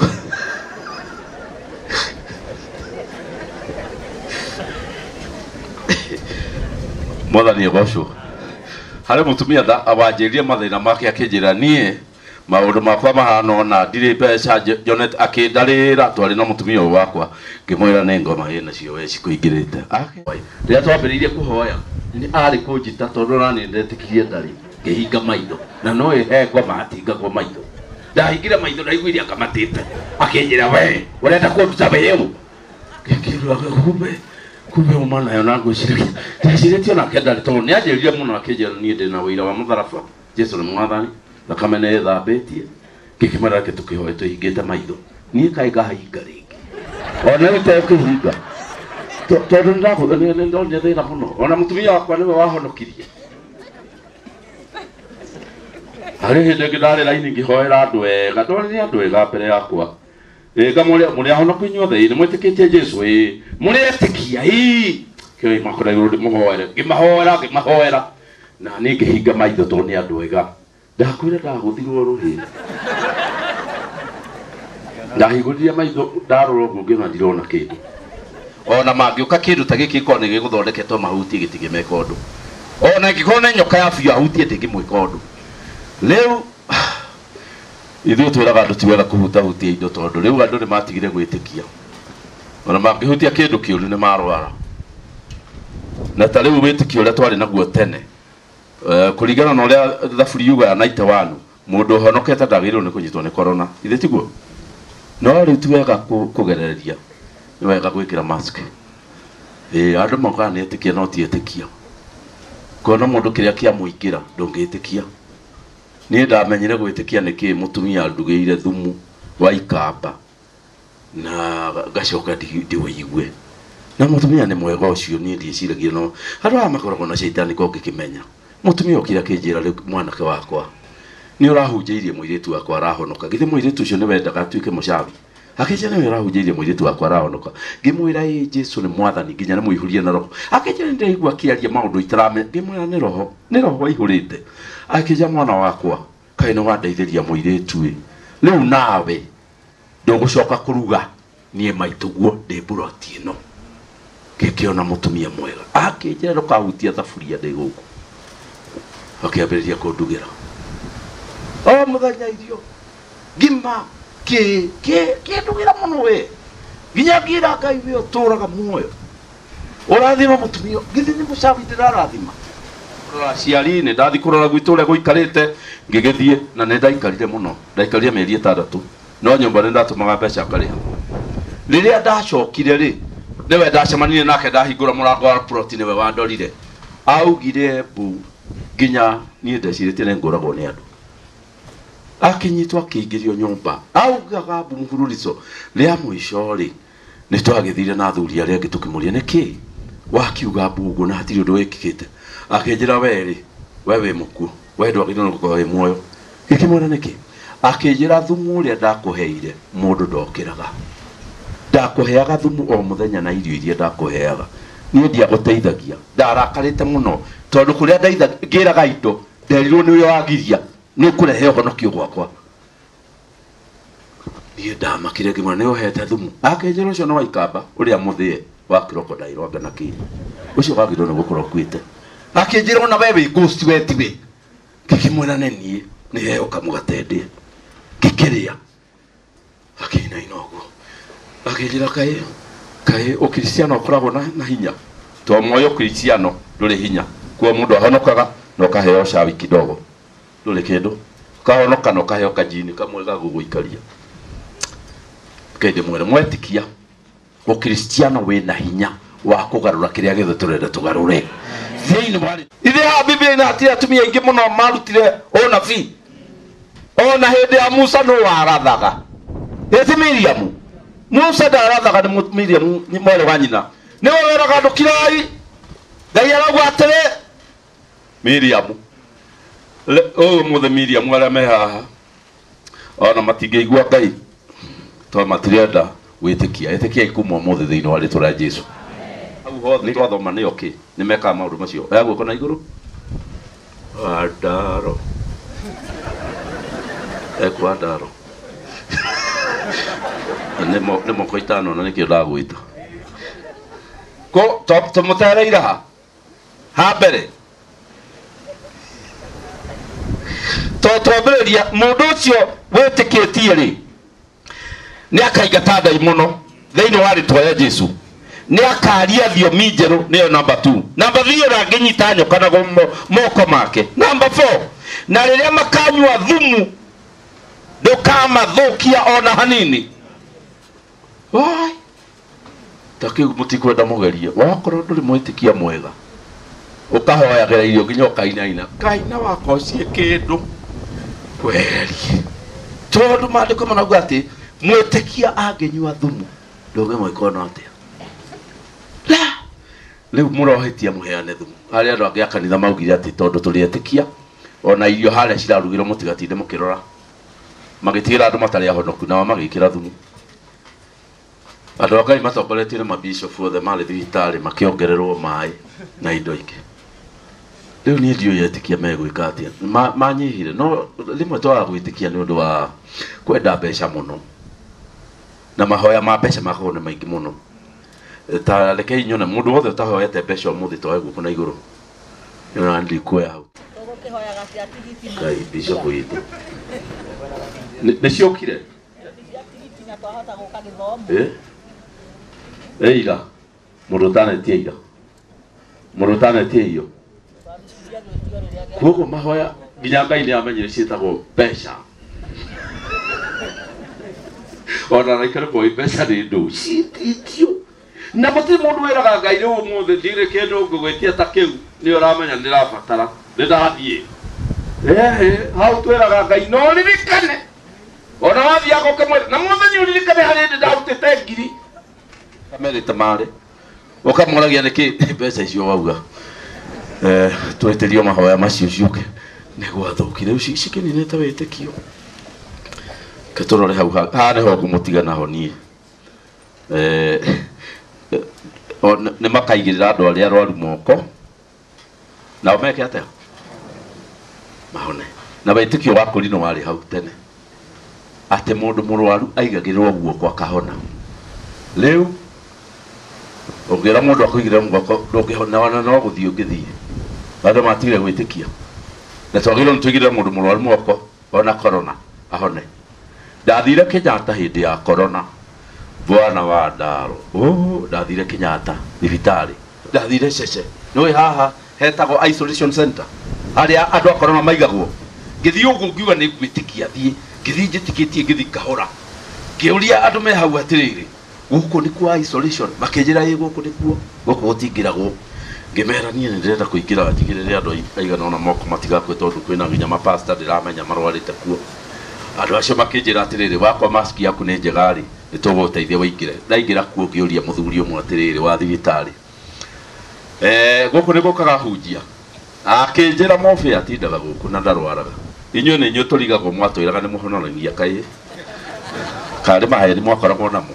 Mwathani agocwo. Harĩ mũtumia wanjĩrire mathĩna make akĩnjĩra niĩ maũndũ makwa mahana ũna ndirĩ mbeca Janet akĩndarĩra twarĩ na mũtumia ũyũ wakwa ngĩmwĩra nĩ ngoma ĩnacio we cikũingĩrĩte. Rĩrĩa twambĩrĩirie kũhoya nĩ arĩ kũnjita tondũ ona niĩ ndetĩkirie ndarĩ ngĩhinga maitho na no ĩhe ngoma hatingagwo maitho. Ndahingire maitho ndaiguire akamatĩte akĩnjĩra we ũrenda kũnduta wĩũ ngĩkĩrwo kumbe kumbe uma nayo na ngwĩciragia ndecirĩtie onake ndarĩ tondũ nĩ anjĩrire mũno akĩnjĩra niĩ ndĩ na ũira wa mũtharaba Jesũ nĩ mwathani thakame nĩ ĩthambĩtie ngĩkĩmwĩra reke tũkĩhoe tũhingĩte maitho niĩ kaĩ ngahinga rĩngĩ ona rĩu tũkĩhinga tondũ nĩndonire thĩna mũno ona mũtumia wakwa nĩwe wahonokirie. Harĩ hĩndĩ ĩngĩ ndarĩ raini ngĩhoera andũ ega ndonire andũ ega mbere yakwa ngamũrĩa mũrĩ ahonoku inyuothe ĩ nĩ mwĩtĩkĩtie Jesũ ĩ mũrĩ etĩkia ĩ kĩrĩ makora igũrũ ndĩmũhoere ngĩmahoera ngĩmahoera na niĩ ngĩhinga maitho tondũ nĩ andũ ega ndakwĩra ndagũthirwo rũhĩ ndahingũrire maitho ndarora ũguo ngĩona ndirona kĩndũ ona mangĩũka kĩndũ ta gĩkĩ korwo nĩ gĩgũthondeketwo mahutie gĩtingĩmeka ũndũ ona ĩngĩkorwo nĩ nyoka ya biũ ahutie ndĩngĩmwĩka ũndũ. Rĩu ithuĩ twĩraga andũ ti wega kũhutahutia indo tondũ rĩu andũ nĩ matigire gwĩtĩkia ona mangĩhutia kĩndũ kĩũru nĩ marwara. Na ta rĩu wĩtĩkio ũrĩa twarĩ naguo tene kũringana na ũrĩa thaburi yugaga 91 mũndũ ũhonokete ndagĩrĩirwo nĩ kũnyitwo nĩ korona ithe tiguo? No rĩu ti wega kũgerereria nĩ wega gwĩkĩra mask. Andũ maugaga nĩ etĩkia no ti etĩkia kuona mũndũ kĩrĩa kĩamũingĩra ndũngĩtĩkia. Niĩ ndamenyire gwĩtĩkia nĩ kĩĩ mũtumia andugĩire thumu wa ikamba na ngacoka ndiũigue na mũtumia nĩ mwega ũcio niĩ ndiĩciragia no andũ aya makoragwo na caitani ko ngĩkĩmenya mũtumia okire akĩnjĩra rĩu mwanake wakwa nĩ ũrahunjĩirie mũirĩtu wakwa arahonoka githĩ mũirĩtu ũcio nĩ wendaga atuĩke mũcabi akĩnjĩra nĩwe ũrahunjĩirie mũirĩtu wakwa arahonoka ngĩmwĩra ĩ Jesũ nĩ mwathani nginya nĩ mũihũrie na roho akĩnjĩra nĩ ndĩraigua akĩaria maũndũ itarame ngĩmwĩra nĩ roho waihũrĩte akĩnjĩra mwana wakwa kaĩ nĩ wandeithĩria mũirĩtu ĩ rĩu nawe ndũgũcoka kũruga niĩ maitũguo ndĩ mburoti ĩno ngĩkĩona mũtumia mwega akĩnjĩra ndũkahutia thaburia ndĩ gũkũ akĩambĩrĩria kũndugĩra o mũthenya irio ngima kĩndugĩra mũno we nginya ngĩra Ngai we ũtũraga muoyo ũrathima mũtumia githĩ nĩ mũcabi ndĩrarathima aciari nĩ ndathi kũrora gwitũ ũrĩa gũikarĩte ngĩgĩthiĩ na nĩ ndaikarire mũno ndaikarire mĩeri 6 no nyũmba nĩ ndatũmaga mbeca ngarĩha. Rĩrĩa ndacokire rĩ nĩwe ndacemanirie nake ndahingũra mũrango wa ploti nĩwe wandorire augire mbu nginya niĩ ndecirĩtie nĩ ngũragwo nĩ andũ akinyitwo akĩingĩrio nyũmba augaga mbu mũbururico rĩa mũico rĩ nĩ twagĩthire na athuri arĩa angĩ tũkĩmũria nĩkĩ wakiuga mbu ũguo na hatirĩ ũndũ wĩkĩkĩte akĩnjĩra we rĩ we wĩ mũkuũ we ndwagĩrĩirwo nĩ gũkorwo wĩ muoyo ngĩkĩmwĩra nĩkĩ akĩnjĩra thumu ũrĩa ndakũheire mũndũ ndokĩraga ndakũheaga thumu o mũthenya na irio iria ndakũheaga niĩ ndiagũteithagia ndarakarĩte mũno tondũ kũrĩa ngĩraga indo nderirwo nĩwe wagiria nĩ ũkũrehe ũhonokio gwakwa niĩ ndamakire ngĩmwĩra nĩ ũhete thumu akĩnjĩra ũcio nĩ wa ikamba ũrĩa mũthĩe wa crocodile wanga na kĩĩ ũcio wagĩrĩirwo nĩ gũkorwo ũkuĩte akĩnjĩra ona we wĩ ghost we tiwe ngĩkĩmwĩra nĩ niĩ nĩ heo kamũgate ndĩe ngĩkĩrĩa akĩinaina ũguo akĩnjĩra kaĩ ũkristiano ũkoragwo na hinya to moyo ũkristiano ndũrĩ hinya kuo mũndũ ahonokaga na ũkaheo cawi kidogo ndũrĩ kĩndũ ũkahonoka na ũkaheo kajini kamwe ga gũgũikaria kĩndĩ mwĩre mwetĩkia ũkristiano wĩna hinya wa kũgarũra kĩrĩa gĩothe tũrenda tũgarũre thĩinĩ wa ithe haha Biblia-inĩ hatirĩ atumia aingĩ mũno marutire ũnabii ona hĩndĩ ya Musa nũ warathaga ĩti Miriamu Musa ndarathaga nĩ Miriamu mwarĩ wa nyina nĩwe weraga andũ kirai Ngai arauga atĩrĩ Miriamu ũyũ mũthĩ Miriamu arĩa me haha ona matingĩigua Ngai tondũ matirenda gwĩtĩkia ĩtĩkiai kuma ũmũthĩ thĩinĩ wa rĩtwa rĩa Jesũ hau hothe twathoma nĩo kĩ nĩ mekaga maũndũ macio oya guoko na igũrũ Wandaro ekwa ndaro nĩ moko itano na nĩkĩo ndagwĩta ko tũmũtereire ha ha mbere to twambĩrĩria mũndũ ũcio wĩtĩkĩtie rĩ nĩ akaingata ndaimono thĩinĩ wa rĩtwa rĩa Jesũ nĩ akaria thiomi njerũ nĩyo namba 2 namba 3 ona angĩnyita nyoka na moko make namba 4 na rĩrĩa makanyua thumu ndũkamathũkia ona hanini. Wai ta kĩu mũtikwenda mũgerie wakorwo ndũrĩ mwĩtĩkia mwega ũkahoyagĩra irio nginya ũkainaina kaina wakocie kĩndũ kweri tondũ maandĩko marauga atĩ mwĩtĩkia angĩnyua thumu ndũngĩmwĩka ona atĩa. La rĩu mũrohĩtia mũheane thumu harĩa andũ angĩ a kanitha maugire atĩ tondũ tũrĩ etĩkia ona irio harĩa cirarugĩrwo mũtigatinde mũkĩrora magĩtigĩra andũ matarĩ ahonoku nao magĩkĩra thumu. Andũ a Ngai matongoretio nĩ mabishopu othe marĩ thibitarĩ makĩongererwo maĩ na indo ingĩ. Rĩu niĩ ndiũĩ etĩkia megwĩka atĩa manyihire no rĩmwe twaga gwĩtĩkia nĩ ũndũ wa kwenda mbeca mũno na mahoya ma mbeca makoragwo nĩ maingĩ mũno. Ta rekei nyone mũndũ wothe ũtahoete mbeca ũmũthĩ toe guoko na igũrũ nĩona ndikuoya hau. Ngai bishop witũ nĩ ciokire ira mũndũ ũtanetie ira mũndũ ũtanetie irio koguo mahoya nginya Ngai nĩ amenyire ciĩtagwo mbeca ona raikare kwa mbeca nĩ ndũ ciĩtĩtio na gũtirĩ mũndũ wĩraga Ngai rĩu ũmũthĩ ndirĩ kĩndũ ngũgwĩtia ta kĩu nĩ ũramenya ndĩrabatara nĩndathiĩ hau twĩraga Ngai no ririkane ona wathiaga ũkamwĩra na mũthenya ũririkane harĩ hĩndĩ ndarutĩte ngiri kamerĩte marĩ ũkamũragia nĩkĩ mbeca icio wauga twĩtĩrio mahoya macio ciũke nĩ gwathũkire rĩu cikĩninĩte wĩtĩkio. Ke tũrore hau haha nĩho ngũmũtiga naho niĩ nĩ makaigĩrĩra andũ arĩa arwaru moko nao meke atĩa mahone. Na wĩtĩkio wa kũrinũ warĩ hau tene atĩ mũndũ mũrwaru aigagĩrĩrwo guoko akahona. Rĩu ũngĩra mũndũ akũigĩrĩra guoko ndũngĩhona ona no gũthiĩ ũngĩthiĩ andũ matigire gwĩtĩkia na twagĩrĩirwo nĩ tũigĩrĩre mũndũ mũrwaru moko ona korona ahone. Ndathire Kenyatta hĩndĩ ya korona bwana wa ndaro ndathire Kenyatta thibitarĩ ndathire Cece nĩũĩ haha hetagwo isolation center harĩa andũ a korona maigagwo ngĩthiĩ ũguo ngiuga nĩ ngwĩtĩkia thiĩ ngĩthiĩ njĩtĩkĩtie ngĩthiĩ kahora ngĩũria andũ me hau atĩrĩrĩ gũkũ nĩ kwa isolation makĩnjĩra ĩ gũkũ nĩkuo gũkũ gũtingĩragwo ngĩmera niĩ nĩ ndĩrenda kũingĩra njigĩrĩre andũ aigana ũna moko matigakue tondũ kwĩna nginya mapasta ndĩramenya marwarĩte kuo. Andũ acio makĩnjĩra atĩrĩrĩ wakwa maski yaku nĩ njega rĩ nĩ tũgũgũteithia wĩingĩre. Ndaingĩra kuo ngĩũria mũthuri ũmwe atĩrĩrĩ wa thibitarĩ gũkũ nĩ gũkaga hunjia akĩnjĩra mobe atindaga gũkũ na ndarwaraga inyuĩ nĩ inyuĩ tũrigagwo mwatwĩraga nĩ mũhonoragia kaĩ karĩ maheni mwakoragwo namo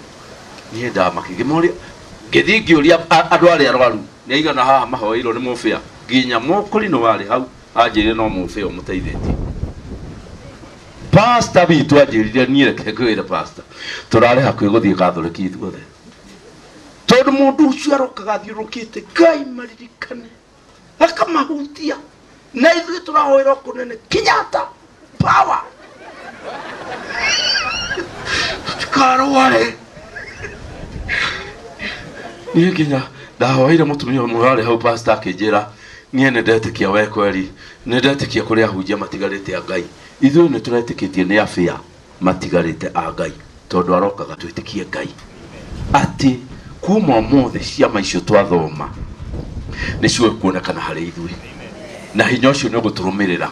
niĩ ndamakĩngĩmoria ngĩthiĩ ngĩũria andũ arĩa arwaru nĩ aigana haha mahoeirwo nĩ mũbĩa nginya mũkũrinũ warĩ hau anjĩrire no mũbĩa ũmũteithĩtie. Pastor witũ anjĩrire niĩ reke ngwĩre pastor tũrarĩ hakuhĩ gũthiĩ Catholic ithuothe tondũ mũndũ ũcio arokaga athiũrũrũkĩte Ngai maririkane akamahutia na ithuĩ tũrahoerwo kũnene Kenyatta power tũtikarware. Niĩ nginya ndahoeire mũtumia ũmwe warĩ hau pastor akĩnjĩra niĩ nĩ ndetĩkia we kweri nĩ ndetĩkia kũrĩ ahunjia matigarĩte a Ngai ithuĩ nĩ tũretĩkĩtie nĩ abĩa matigarĩte a Ngai tondũ arokaga twĩtĩkie Ngai atĩ kuma ũmũthĩ ciama icio twathoma nĩcio kuonekana harĩ ithuĩ na hinya ũcio nĩ ũgũtũrũmĩrĩra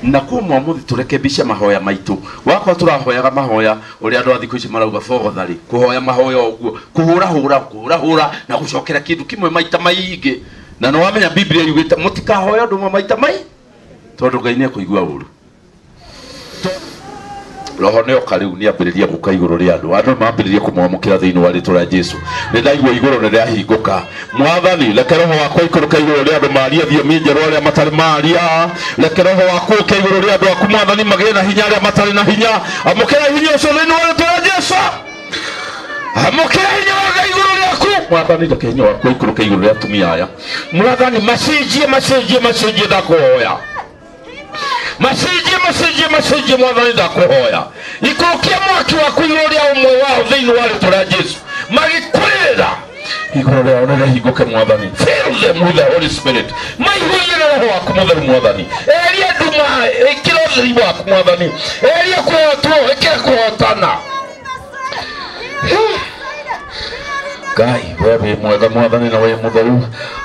na kuma ũmũthĩ tũrekebishe mahoya maitũ wakwa tũrahoyaga mahoya ũrĩa andũ a thikũ ici marauga bogothari kũhoya mahoya ũguo kũhũrahũra kũhũrahũra na gũcokera kĩndũ kĩmwe maita maingĩ na nĩ wamenya Biblia yugĩte mũtikahoya ũndũ ũmwe maita mai tondũ Ngai nĩ ekũigua ũru. Roho nĩ oka rĩu nĩ ambĩrĩria gũka igũrũ rĩa andũ. Andũ mambĩrĩria kũmwamũkĩra thĩinĩ wa rĩtwa rĩa Jesu. Nĩ ndaigua igũrũ nĩ rĩahingũka. Mwathani, reke roho wakwa ikũrũke igũrũ rĩa andũ marie thiomi njerũ arĩa matarĩ maria. Reke roho waku ũke igũrũ rĩa andũ aku Mwathani, magĩe na hinya arĩa matarĩ na hinya. Amũkĩra hinya ũcio thĩinĩ wa rĩtwa rĩa Jesu. Amũkĩra hinya wa Ngai igũrũ rĩaku. Mwathani, reke hinya waku ũikũrũke igũrũ rĩa atumia aya. Mwathani, macenjie macenjie macenjie, ndakũhoya. Macenjie macenjie macenjie, Mwathani, ndakũhoya. Ikũrũkia mwaki waku igũrũ rĩa ũmwe wao thĩinĩ wa rĩtwa rĩa Jesu. Magĩkũrĩra igũrũ rĩao nĩ rĩhingũke Mwathani. Fill them with the Holy Spirit. Maihũrie na roho waku mũtheru Mwathani. Eria nduma, ĩkĩra ũtheri waku Mwathani. Eria kũhotwo, ĩkĩra kũhotana. Ngai, we wĩ mwega Mwathani na wĩ mũtheru.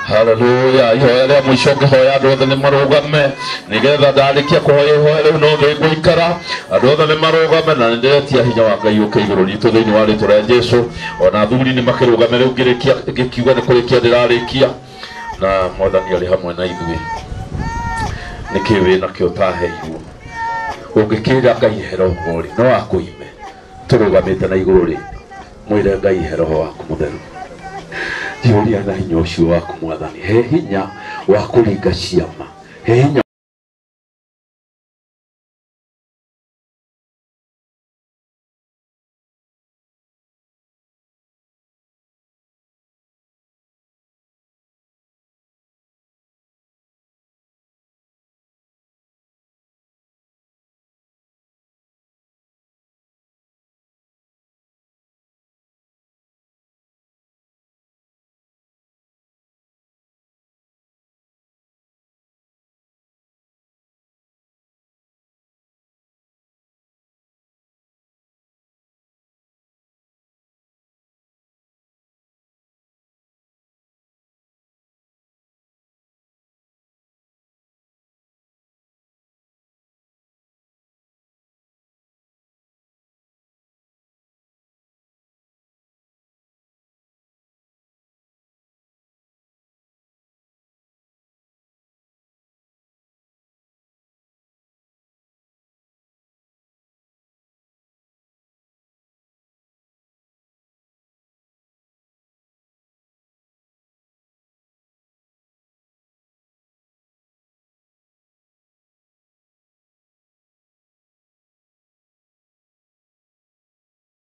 Haleluya. Ihoya rĩa mũico ngĩhoya andũ othe nĩ marũgame, nĩgetha ndarĩkia kũhoya ihoya rĩu no thĩ ngũikara. Andũ othe nĩ marũgame, na nĩ ndĩretia hinya wa Ngai ũke igũrũ ritũ thĩinĩ wa rĩtwa rĩa Jesu. Ona athuri nĩ makĩrũgame rĩu ngĩrĩkia, ngĩkiuga nĩ kũrĩkia ndĩrarĩkia, na Mwathani arĩ hamwe na ithuĩ. Nĩkĩ wĩ nakĩo ũtaheirwo? Ũngĩkĩra Ngai he roho rĩ, no akũime. Tũrũgamĩte na igũrũ rĩ, mwĩre Ngai he roho waku mũtheru. Ihũria na hinya ũcio waku Mwathani. He hinya wa kũringa ciama, he hinya